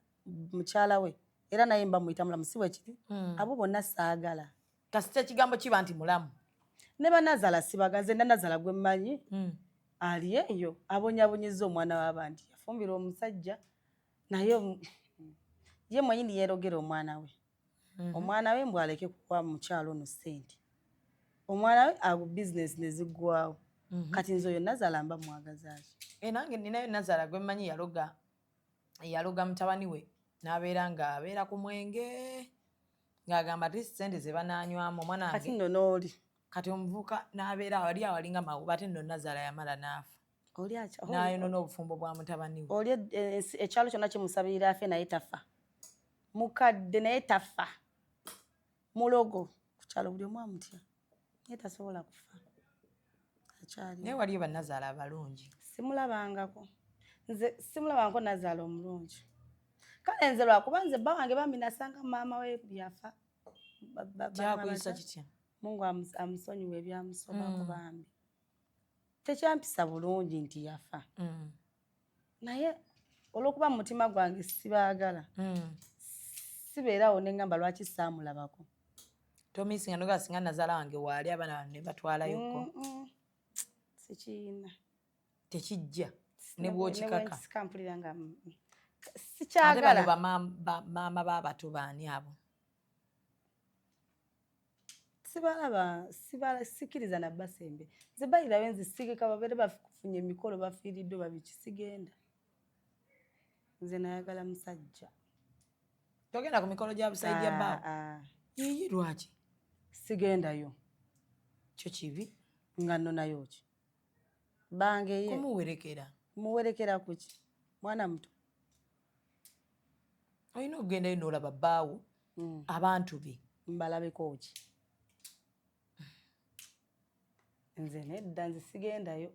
mukyala we, era naye mba muyita mulamu, si bwe kiri? Abo bonna saagala. Kasita ekigambo kiba nti mulamu. Ne banazaala sibaagala. Nze nanazaala gwe mmanyi ali eyo abonyaabonyezza omwana w'abandi, yafumbirwa omusajja, naye ye mwenyini yeerogera omwana we, omwana we mbw aleke kuwa mukyalo ono ssente, omwana we ago bizinesi ne ziggwawo. Kati nze oyo nazaala mba mwagazaaki? E, nange ninayo nazaala gwe mmanyi yaloga mutabani we n'abeera nga abeera ku mwenge, ng'agamba ti ssente ze banaanywamu omwana Kati wange. nno n'oli Kati omuvubuka n'abeera awali awalinga mawuba, ate nno nazaala yamala n'afa. Oli N'ayonona obufumbo bwa mutabani we. Oli ekyalo kyonna kimusabirira afe, naye tafa. Mukadde naye tafa. Mulogo ku kyalo, buli omu amutya, naye tasobola kufa, akyali. Naye waliyo bannazaala abalungi. Simulabangako, nze simulabangako nazaala omulungi. Kale nze lwakuba nze bba wange bambi nasanga maama we yafa. Kyakuyisa kitya? Mungu amusonyiwe ebyamusobako bambi. Tekyampisa bulungi nti yafa. Naye olw'okuba mu mutima gwange sibaagala, sibeerawo ne ŋŋamba lwaki saamulabako. Tomisinga noga singa nazaala wange waali abaana bano ne batwalayoko? Sikiina. Tekijja ne bw'okikaka. Sika mpulira nga Ate bano sikyagala. Bamaama b'abato baani abo? Sibalaba, sibala, sikiriza na basembe. Nze bayirabe nze sigeka babeere bafunye emikolo, bafiiriddwe, babiki, sigenda. Nze nayagala musajja. Togenda ku mikolo gya busaidi ya bbaawo? Ah, ah. Yiyi, lwaki? Sigendayo. Kyo kibi. Nga nno nayo ki bangeye? Kumuwerekera. Muwerekera kuki? Mwana muto. Olina okugendayo n'olaba bbaawo, abantu be. Mbalabeko ki? Nze nedda, nze sigendayo.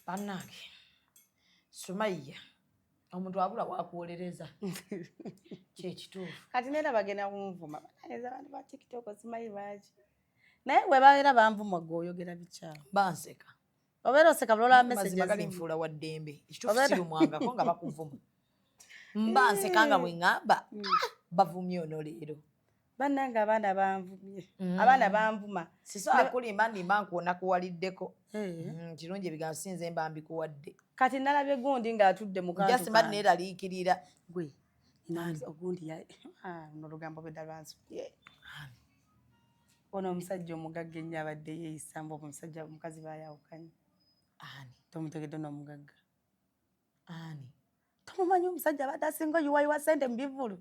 Bannange, Sumayiya, omuntu abula wakuwolereza, kyekituufu. Kati neera bagenda kunvuma. Banayeza abantu ba TikTok, simanyi lwaki, naye bwe babeera banvuma, gwe oyogera bikyawo. Banseka. Obeera oseka bulola. Mazima gali, nfuula wa ddembe. Ekituufu, Obeera- sirumwangako nga bakuvuma. Mba nseka nga bwe ŋŋamba, "Ah, bavumye ono leero." Bannange, abaana banvumye. Abaana banvuma. Sisobola kulimba, ndimba nkuonakuwaliddeko. Eh. Kirungi ebigambo sinze mba mbikuwadde. Kati nalabye gundi ng'atudde mu kantu Jasimba kange. neeraliikirira. Gwe ogundi ah, luno olugambo bwedda lwansubye. Ono omusajja omugagga ennyo abadde yeeyisa mbu omusajja omukazi bayawukanye. Ani? Tomutegedde n'omugagga? Ani? Tomumanyi? Omusajja abadde asinga oyiwayiwa sente mu bivulu.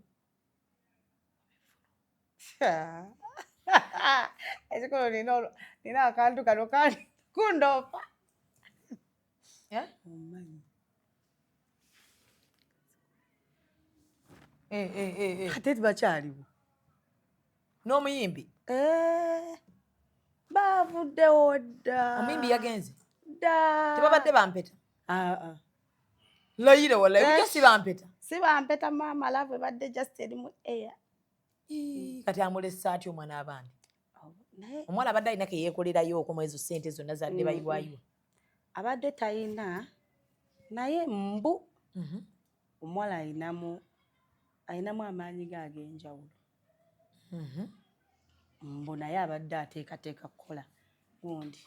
Ekikolo nina akantu kano kali kundoopa. Eh? Omumanyi? Eh, eh, eh, eh. Ate tibakyaliwo. N'omuyimbi? Eh, bavuddewo dda. Omuyimbi yagenze? Dda. Tebabadde bampeta? Ah, ah. Layira wallahi. Eh. Bulijjo si bampeta. Si bampeta maama, love ebadde just erimu air. Kati amulesa atya omwana abandi? Naye Omuwala abadde alina keyeekolerayo okoma ezo sente zonna zadde bayiwayiwa? Abadde tayina, naye mbu omuwala ayinamu amaanyi ge ag'enjawulo. Mbu naye abadde ateekateeka kukola gundi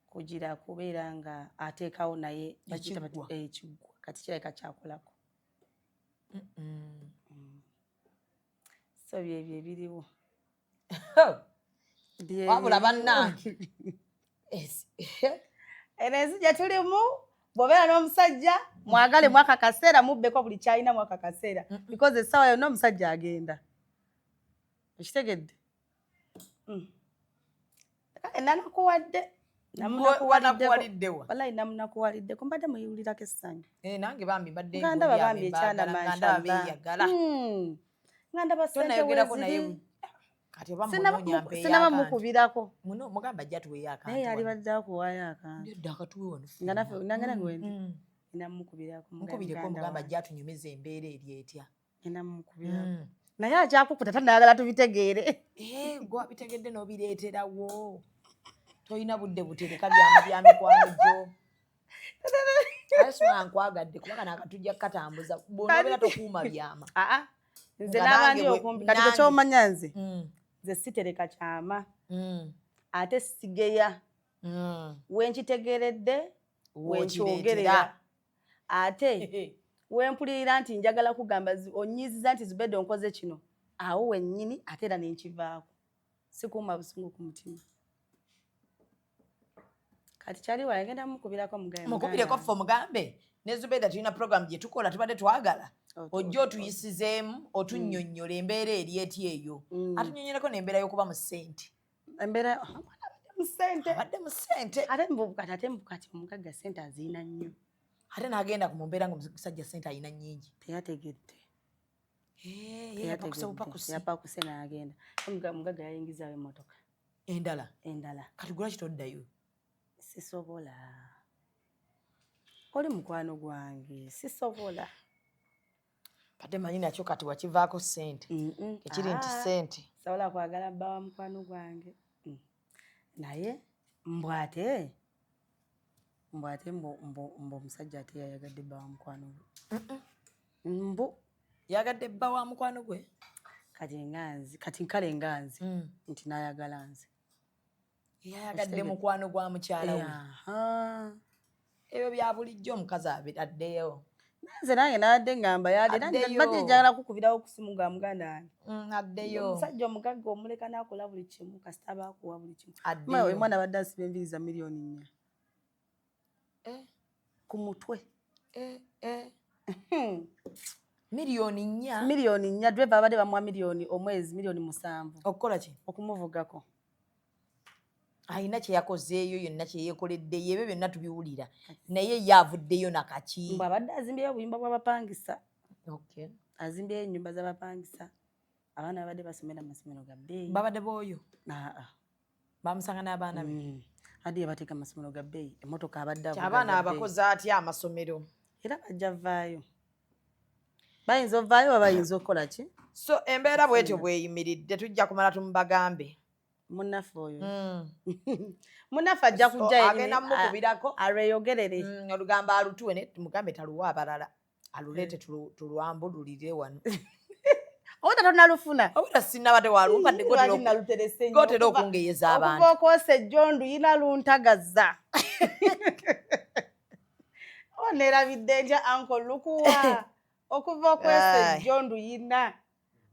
kugira kubeera nga ateekawo, naye bakiyita Ekiggwa. Ekiggwa. Kati kirabika kyakolako. So byebyo ebiriwo. Wabula bannange. Eno ensi gye tulimu, bw'obeera n'omusajja mwagale mwaka kaseera, mubbeko buli kyalina mwaka kaseera, because essaawa yonna omusajja agenda. Okitegedde? Kale nanakuwadde. Wanakuwaliddewa? Wallahi namunakuwaliddeko, mbadde muyiwulirako essanyu. Eh, nange bambi mbadde Nga ndaba ngundi bambi abo ekyana. embaagala, nga ndaba Mashallah. beeyagala. Nga ndaba sente Tonayogerako naye? weeziri. Kati oba munoonya mpeeyo Sinaba akantu. mukubirako. Muno mugamba ajja tuweeyo akantu Naye yali wano. badde akuwaayo akantu. Nedda, akatuwe wano. Nga naffe nange nange wendi nina mukubirako. Mukubireko, mugamba ajja atunyumiza embeera eri etya. Nina mukubirako, naye akyakukuta tanayagala tubitegeere. Eh, gwe abitegedde n'obireeterawo, tolina budde butereka byama bya mikwano gyo. Aye sima nkwagadde kuba kano akatujja kukatambuza bw'onobeera tokuuma byama. Aa, nze Nga n'abandi nange okumpi kati nange. tekyomanya, nze sitereka kyama, ate sigeya. Wenkitegeredde wenkyogerera, W'okireetera. ate wempulirira nti njagala kugamba onyiiziza nti Zubedde onkoze kino, awo wennyini ate era nenkivaako. Sikuuma busungu ku mutima. Kati kyali wange ngenda mukubirako, mugambe. Mukubireko ffe, omugambe ne Zubeda tulina program gye tukola, tubadde twagala ojja otuyisizeemu, otunnyonnyola embeera eri eti eyo, atunnyonnyoleko n'embeera y'okuba mu ssente. Embeera omwana abadde mu ssente. Abadde mu ssente. Ate mbu kati ate mbu kati omugagga ssente aziina nnyo. Ate n'agenda ku mu mbeera nga omusajja ssente alina nnyingi. Teyategedde. Ye yapakuse bupakusi. Yapakuse n'agenda. Omugagga yayingizaawo emmotoka. Endala? Endala. Kati gulwaki toddayo? Sisobola, oli mukwano gwange, sisobola. Ate manyi nakyo kati wakivaako ssente, ekiri nti Ah. ssente. Sobola kwagala bba wa mukwano gwange. Naye mbw ate mbu omusajja ate yayagadde bba wa mukwano gwe, mbu Yagadde bba wa mukwano gwe. Kati nga nze, kati kale nga nze nti nayagala nze. Yayagadde mukwano gwa mukyala we. Aha. Ebyo bya bulijjo, omukazi addeyo. Nze nange nabadde ngamba yade Addeyo. badde njagala kukubirawo kusimu nga muganda wange. Addeyo. Omusajja omugagga omuleka n'akola buli kimu kasita aba akuwa buli kimu. Addeyo. Oyo omwana abadde asiba enviiri za 4 million Eh. ku mutwe. Eh, eh. 4 million? 4 million. Driver abadde bamuwa miliyoni omwezi, 7 million. Okukola ki? Okumuvugako. Alina kyeyakozeeyo yonna, kyeyekoleddeyo, ebyo byonna tubiwulira, naye ye avuddeyo nakaki? Mbu abadde azimbyeyo obuyumba bw'abapangisa. Okay. Azimbyeyo ennyumba z'abapangisa, abaana babadde basomera mu masomero ga bbeeyi. Babadde booyo? Aa. Bamusanga n'abaana be? Adde yabateeka mu masomero ga bbeeyi, emmotoka abadde avuga Abaana za bbeeyi. abakoze atya amasomero? Era bajja vaayo, bayinza ovaayo oba bayinza okukola ki. So embeera bwetyo bweyimiridde, tujja kumala tumubagambe. Munnaffe oyo, munnaffe ajja So, kujja. Agenda mukubirako. Alweyogerere. Olugambo alutuwe, naye tumugambe taluwa abalala, aluleete tulwambululire wano. Obwedda tonalufuna? Obwedda sinnabadde walumpadde. Lwaki naluterese nnyo? Gotera okungeyeza abantu. Okuva okwosa ejjo nduyina luntagaza o neerabidde ntya anko lukuwa okuva okwesa Ai. ejjo nduyina,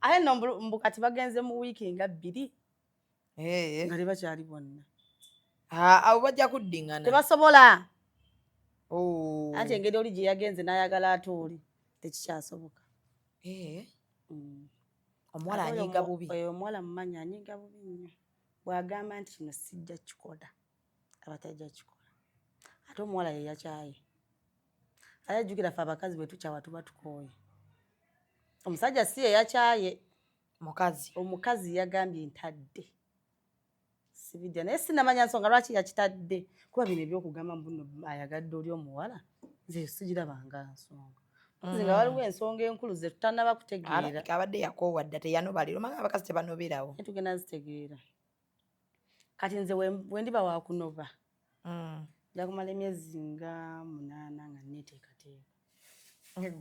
ate nno mbu kati bagenze mu wiiki nga 2 nga tebakyali bonna. Ah, abo bajja kuddiŋŋana. Tebasobola. Oh. Anti engeri oli gye yagenze n'ayagala ate oli tekikyasoboka. Omuwala Ate oyo anyiiga bubi. Oyo omuwala mumanyi, anyiiga bubi nnyo. Bw'agamba nti kino sijja kikola, aba tajja kikola. Ate omuwala ye yakyaye, ate ajjukira ffe abakazi bwe tukyawa tuba tukooye. Omusajja si ye yakyaye. Mukazi. Omukazi yagambye ntadde sibidya, naye sinamanya nsonga lwaki yakitadde, kuba bino ebyokugamba mbu nno ayagadde oli omuwala, nze sigirabanga nsonga. Nze nga waliwo ensonga enkulu ze tutannaba kutegeera. Alabika abadde yakoowa dda, teyanoba leero. Manga abakazi tebanoberawo. Naye tugenda zitegeera. Kati nze we ndiba wakunoba, nja kumala emyezi nga 8 nga neteekateeka.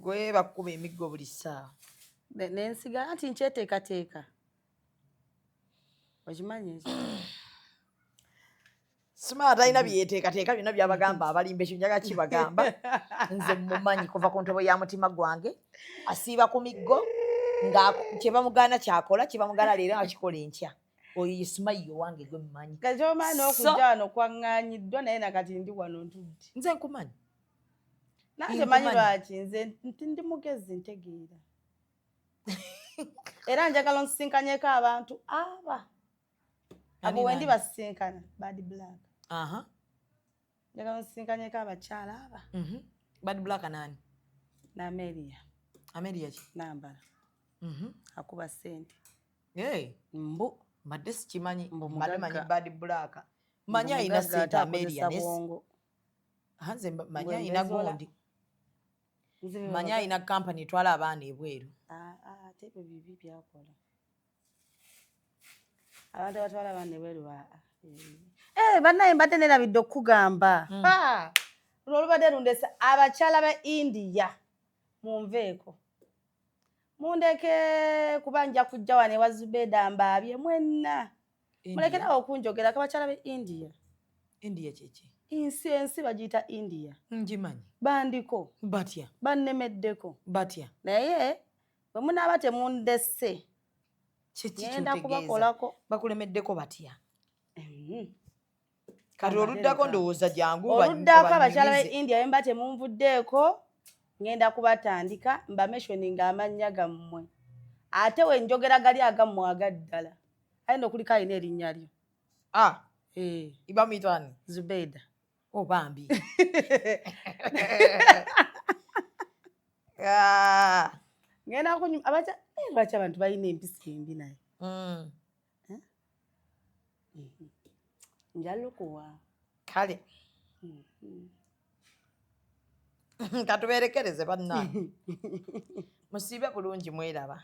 Gwe bakuba emiggo buli ssaawa. Nensigala nti nkyeteekateeka, okimanyi ekyo? Simala talina byeteekateeka, byonna byabagamba abalimba. Ekyo njaga kibagamba, nze mumanyi kuva ku ntobo ya mutima gwange. Asiiba ku miggo nga kyebamugaana kyakola, kyebamugaana leero akikola enkya. Oyo ye Sumayiya owange gwe mumanyi. Nga kyomanyi n'okujja wano kwaŋŋaanyiddwa, naye nakati ndi wano ntudde. Nze nkumanyi. Nange manyi. Nkumanyi. Lwaki nze nti ndi mugezi, ntegeera, era njagala onsisinkanyeko abantu aba abo. Ani? Wendi Nani? basisinkana Bad Black. Njagala onsisinkanyeko abakyala aba. Bad Black nani? N'Amelia. Amelia ki? Nambala. Akuba ssente. Hey. Mbu. Mbadde sikimanyi. Mbu Mbadde manyi mugagga. Bad Black, manyi Mbu alina mugagga sente ate Amelia akozesa naye bwongo. Ah, nze manyi Mbwe alina ngezola. gundi. Nze bye Manyi bagamba. alina kampani etwala abaana ebweru. Ah, ah, ate ebyo bibi byakola. Abantu abatwala abaana ebweru Eh, bannaye mbadde nerabidde okukugamba. Ha! Luno olubadde lundese abakyala ba India, munveeko mundeke, kuba nja kujja wano ewa Zubeda mbaabye mwenna. Mulekerawo okunjogerako abakyala ba India. India kyeki? Ensi bagiyita India. Ngimanyi. Bandiko. Batya? Bannemeddeko. Batya? Naye bwe munaaba temundese, Kiki ngenda kyotegeeza? kubakolako. Bakulemeddeko batya? Kati Ambateereka. oluddako ndowooza jangu Oluddako abakyala ba obanyumize. India bemba temunvuddeeko, ngenda kubatandika mbamentioninga amannya gammwe, ate we njogera gali agammwe agaddala, aye no kuliko alina erinnya lyo. Ah, Eh, bamuyita ani? Zubeda. Oh, bambi. Ah. Ngenda kunyuma abacha. Eh, lwaki abantu balina empisa embi naye? Njalukuwa. Kale katuberekereze bannange. Musiibe bulungi mweraba.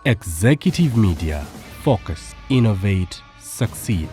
Executive Media. Focus, innovate, succeed.